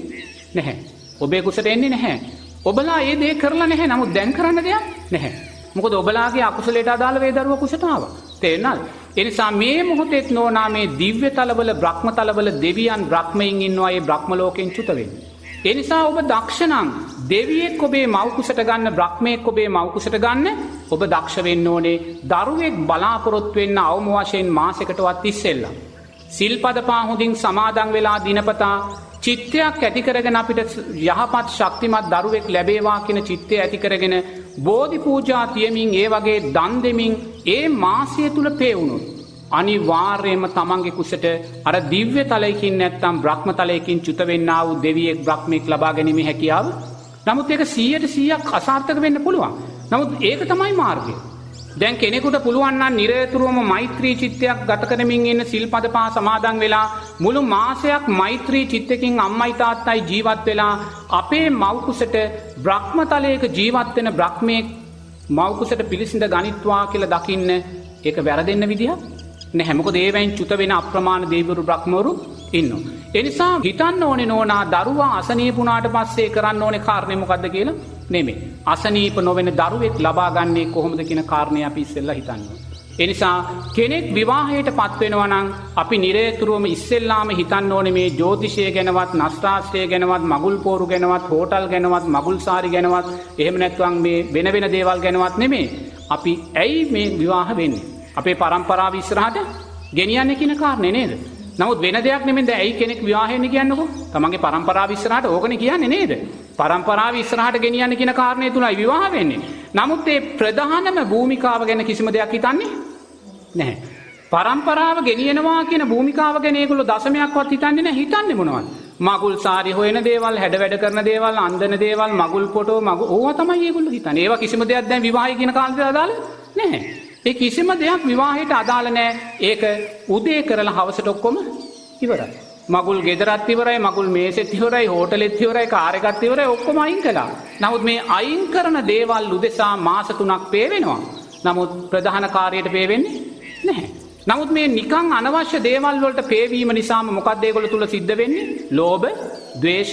නැහැ. ඔබේ කුසට එන්නේ නැහැ. ඔබලා ඒ දේ කරලා නැහැ. නමුත් දැන් කරන්න දෙයක් නැහැ. මොකද ඔබලාගේ අකුසලයට අදාළ වේ දරුවා කුසට ආවා. තේරෙනවද? ඒ නිසා මේ මොහොතේත් නෝනා මේ දිව්‍ය තලවල, බ්‍රහ්ම තලවල දෙවියන් බ්‍රහ්මයින් ඉන්නවා. ඒ බ්‍රහ්ම ලෝකෙන් චුත වෙන්නේ. ඒ නිසා ඔබ දක්ෂ නම් දෙවියෙක් ඔබේ මව් කුසට ගන්න, බ්‍රහ්මයෙක් ඔබේ මව් කුසට ගන්න ඔබ දක්ෂ වෙන්න ඕනේ දරුවෙක් බලාපොරොත්තු වෙන්න අවම වශයෙන් මාසෙකටවත් ඉස්සෙල්ලා. සිල්පද පහ හොඳින් සමාදන් වෙලා දිනපතා චිත්තයක් ඇති කරගෙන අපිට යහපත් ශක්තිමත් දරුවෙක් ලැබේවා කියන චිත්තය ඇති කරගෙන බෝධි පූජා තියමින් ඒ වගේ දන් දෙමින් ඒ මාසය තුල පේ වුණොත් අනිවාර්යයෙන්ම තමන්ගේ කුසට අර දිව්‍ය තලයකින් නැත්තම් බ්‍රහ්ම තලයකින් චුත වෙන්නා වූ දෙවියෙක් බ්‍රහ්මෙක් ලබා ගැනීමේ හැකියාව. නමුත් ඒක 100ට 100ක් අසාර්ථක වෙන්න පුළුවන්. නමුත් ඒක තමයි මාර්ගය. දැන් කෙනෙකුට පුළුවන් නම් නිරතුරුවම මෛත්‍රී චිත්තයක් ගත කරමින් ඉන්න සිල්පද පහ සමාදන් වෙලා මුළු මාසයක් මෛත්‍රී චිත්තකින් අම්මයි තාත්තයි ජීවත් වෙලා අපේ මව් කුසට බ්‍රහ්ම තලයක ජීවත් වෙන බ්‍රහ්මයෙක් මව් කුසට පිළිසිඳ ගනිත්වා කියලා දකින්න ඒක වැරදෙන්න විදිහක් නැහැ. මොකද ඒවෙන් චුත වෙන අප්‍රමාණ දෙවිවරු බ්‍රහ්මවරු ඉන්නවා. ඒ නිසා හිතන්න ඕනේ නෝනා දරුවා අසනීප වුණාට පස්සේ කරන්න ඕනේ කාරණේ මොකද්ද කියලා නෙමෙයි. අසනීප නොවන දරුවෙක් ලබා ගන්නේ කොහොමද කියන කාරණේ අපි ඉස්සෙල්ලා හිතන්න ඕනේ. ඒ නිසා කෙනෙක් විවාහයට පත් වෙනවා නම් අපි නිරේතුරුවම ඉස්සෙල්ලාම හිතන්න ඕනේ මේ ජ්‍යොතිෂය ගැනවත්, නස්ත්‍රාස්ත්‍රය ගැනවත්, මගුල් පෝරු ගැනවත්, හෝටල් ගැනවත්, මගුල් සාරි ගැනවත්, එහෙම නැත්නම් මේ වෙන වෙන දේවල් ගැනවත් නෙමෙයි. අපි ඇයි මේ විවාහ වෙන්නේ? අපේ පරම්පරාව ඉස්සරහට ගෙනියන්නේ කියන කාරණේ නේද? නමුත් වෙන දෙයක් නෙමෙයි. දැන් ඇයි කෙනෙක් විවාහ වෙන්නේ කියන්නකෝ? තමන්ගේ පරම්පරාව ඉස්සරහට ඕකනේ කියන්නේ නේද? පරම්පරාව ඉස්සරහට ගෙනියන්න කියන කාරණේ තුලයි විවාහ වෙන්නේ. නමුත් ඒ ප්‍රධානම භූමිකාව ගැන කිසිම දෙයක් හිතන්නේ නැහැ. පරම්පරාව ගෙනියනවා කියන භූමිකාව ගැන ඒගොල්ලෝ දශමයක්වත් හිතන්නේ නැහැ. හිතන්නේ මොනවද? මගුල් සාරි හොයන දේවල්, හැඩ වැඩ කරන දේවල්, අන්දන දේවල්, මගුල් ෆොටෝ, මගුල් ඕවා තමයි ඒගොල්ලෝ හිතන්නේ. ඒවා කිසිම දෙයක් දැන් විවාහය කියන කාලේට අදාළ නැහැ. ඒ කිසිම දෙයක් විවාහයට අදාළ නෑ. ඒක උදේ කරලා හවසට ඔක්කොම ඉවරයි. මගුල් ගෙදරත් ඉවරයි, මගුල් මේසෙත් ඉවරයි, හෝටලෙත් ඉවරයි, කාර් එකත් ඉවරයි, ඔක්කොම අයින් කළා. නමුත් මේ අයින් කරන දේවල් උදෙසා මාස 3ක් පේ වෙනවා. නමුත් ප්‍රධාන කාර්යයට පේ වෙන්නේ නැහැ. නමුත් මේ නිකන් අනවශ්‍ය දේවල් වලට පේවීම නිසාම මොකක්ද ඒගොල්ලෝ තුල සිද්ධ වෙන්නේ? ලෝභ, ද්වේෂ,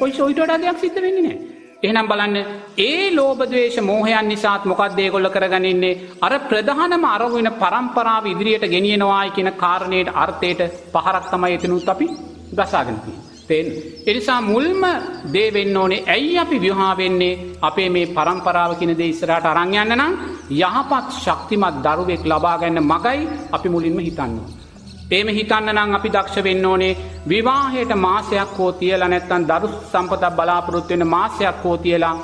ඔය ඔයිට වඩා දෙයක් සිද්ධ වෙන්නේ නැහැ. එහෙනම් බලන්න ඒ ලෝභ ද්වේෂ මෝහයන් නිසාත් මොකක්ද ඒගොල්ලෝ කරගනින්නේ? අර ප්‍රධානම අරමුණ පරම්පරාව ඉදිරියට ගෙනියනවායි කියන කාරණේට අර්ථයට පහරක් තමයි එතනුත් අපි ගසාගෙන තියෙන්නේ. තේරෙනවද? ඒ නිසා මුල්ම දේ වෙන්න ඕනේ ඇයි අපි විවාහ වෙන්නේ? අපේ මේ පරම්පරාව කියන දේ ඉස්සරහට අරන් යන්න නම් යහපත් ශක්තිමත් දරුවෙක් ලබා ගන්න මගයි අපි මුලින්ම හිතන්න ඕනේ. එහෙම හිතන්න නම් අපි දක්ෂ වෙන්න ඕනේ විවාහයට මාසයක් හෝ තියලා නැත්නම් දරු සම්පතක් බලාපොරොත්තු වෙන මාසයක් හෝ තියලා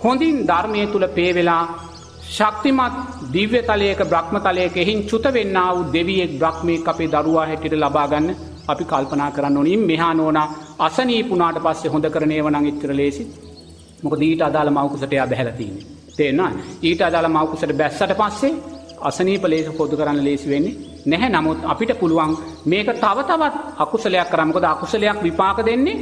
හොඳින් ධර්මයේ තුල පේ වෙලා ශක්තිමත් දිව්‍ය තලයක බ්‍රහ්ම තලයක එහින් චුත වෙන්නා වූ දෙවියෙක් බ්‍රහ්මයෙක් අපේ දරුවා හැටියට ලබා ගන්න අපි කල්පනා කරන්න ඕනේ. ඉන් මෙහා නෝනා අසනීප වුණාට පස්සේ හොඳ කරන ඒවා නම් එච්චර ලේසි. මොකද ඊට අදාළ මව් කුසට එයා බැහැලා තියෙන්නේ. තේරෙනවද? ඊට අදාළ මව් කුසට බැස්සට පස්සේ අසනීප ලේසි පොදු කරන්න ලේසි වෙන්නේ නැහැ. නමුත් අපිට පුළුවන් මේක තව තවත් අකුසලයක් කරා. මොකද අකුසලයක් විපාක දෙන්නේ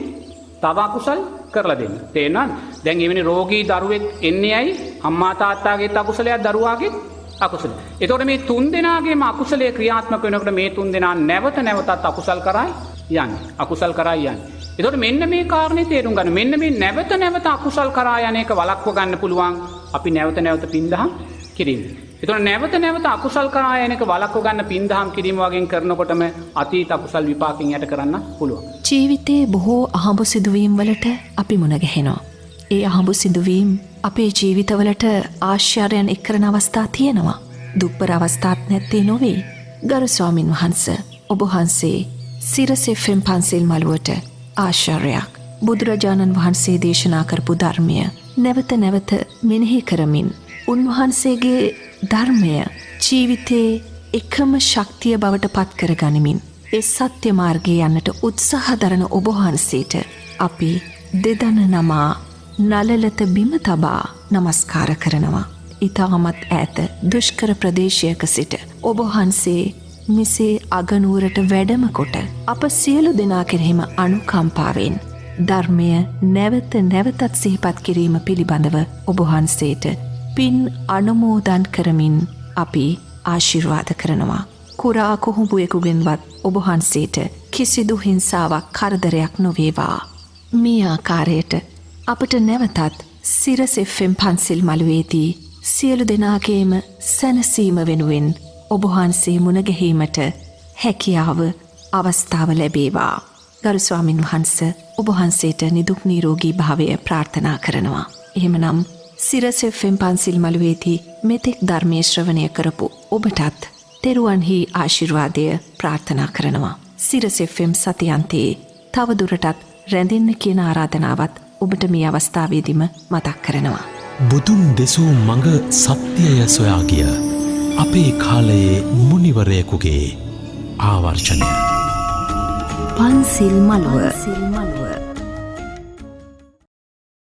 තව අකුසල් කරලා දෙන්න. තේරෙනවද? දැන් එවැනි රෝගී දරුවෙක් එන්නේ ඇයි? අම්මා තාත්තාගේත් අකුසලයක් දරුවාගේත් අකුසල. එතකොට මේ තුන් දෙනාගේම අකුසලයේ ක්‍රියාත්මක වෙනකොට මේ තුන් දෙනා නැවත නැවතත් අකුසල් කරයි යන්නේ. අකුසල් කරයි යන්නේ. එතකොට මෙන්න මේ කාරණේ තේරුම් ගන්න. මෙන්න මේ නැවත නැවත අකුසල් කරා යන එක වළක්ව ගන්න පුළුවන් අපි නැවත නැවත පින්දහම් කිරීම. එතකොට නැවත නැවත අකුසල් කරා යන එක වළක්ව ගන්න පින්දහම් කිරීම වගේ කරනකොටම අතීත අකුසල් විපාකෙන් යට කරන්න පුළුවන්. ජීවිතයේ බොහෝ අහඹු සිදුවීම් වලට අපි මුණ ගැහෙනවා. ඒ අහඹු සිදුවීම් අපේ ජීවිතවලට ආශ්චර්යයන් එක් කරන අවස්ථා තියෙනවා. දුක්බර අවස්ථාත් නැත්තේ නොවේ. ගරු ස්වාමින් වහන්ස, ඔබ වහන්සේ සිරස් FM පන්සිල් මළුවට ආශ්චර්යයක්. බුදුරජාණන් වහන්සේ දේශනා කරපු ධර්මය නැවත නැවත මෙනෙහි කරමින් උන්වහන්සේගේ ධර්මය ජීවිතයේ එකම ශක්තිය බවට පත් කරගනිමින් ඒ සත්‍ය මාර්ගයේ යන්නට උත්සාහ දරන ඔබ වහන්සේට අපි දෙදන නමා නලලත බිම තබා නමස්කාර කරනවා. ඉතාමත් ඈත දුෂ්කර ප්‍රදේශයක සිට ඔබ වහන්සේ මෙසේ අගනුවරට වැඩම කොට අප සියලු දෙනා කෙරෙහිම අනුකම්පාවෙන් ධර්මය නැවත නැවතත් සිහිපත් කිරීම පිළිබඳව ඔබ වහන්සේට පින් අනුමෝදන් කරමින් අපි ආශිර්වාද කරනවා. කුරා කුහුඹුවෙකුගෙන්වත් ඔබ වහන්සේට කිසිදු හිංසාවක් කරදරයක් නොවේවා. මේ ආකාරයට අපට නැවතත් සිරස් FM පන්සිල් මළුවේදී සියලු දෙනාගේම සැනසීම වෙනුවෙන් ඔබ වහන්සේ මුණ ගැහීමට හැකියාව අවස්ථාව ලැබේවා. ගරු ස්වාමින් වහන්ස, ඔබ වහන්සේට නිදුක් නිරෝගී භාවය ප්‍රාර්ථනා කරනවා. එහෙමනම් සිරස් FM පන්සිල් මළුවේදී මෙතෙක් ධර්මයේ ශ්‍රවණය කරපු ඔබටත් තෙරුවන්හි ආශිර්වාදය ප්‍රාර්ථනා කරනවා. සිරස් FM සතියන්තයේ තව දුරටත් රැඳෙන්න කියන ආරාධනාවත් ඔබට මේ අවස්ථාවේදීම මතක් කරනවා. බුදුන් දෙසූ මඟ සත්‍යය සොයා ගිය අපේ කාලයේ මුනිවරයෙකුගේ ආවර්ජනය. පන්සිල් මළුව.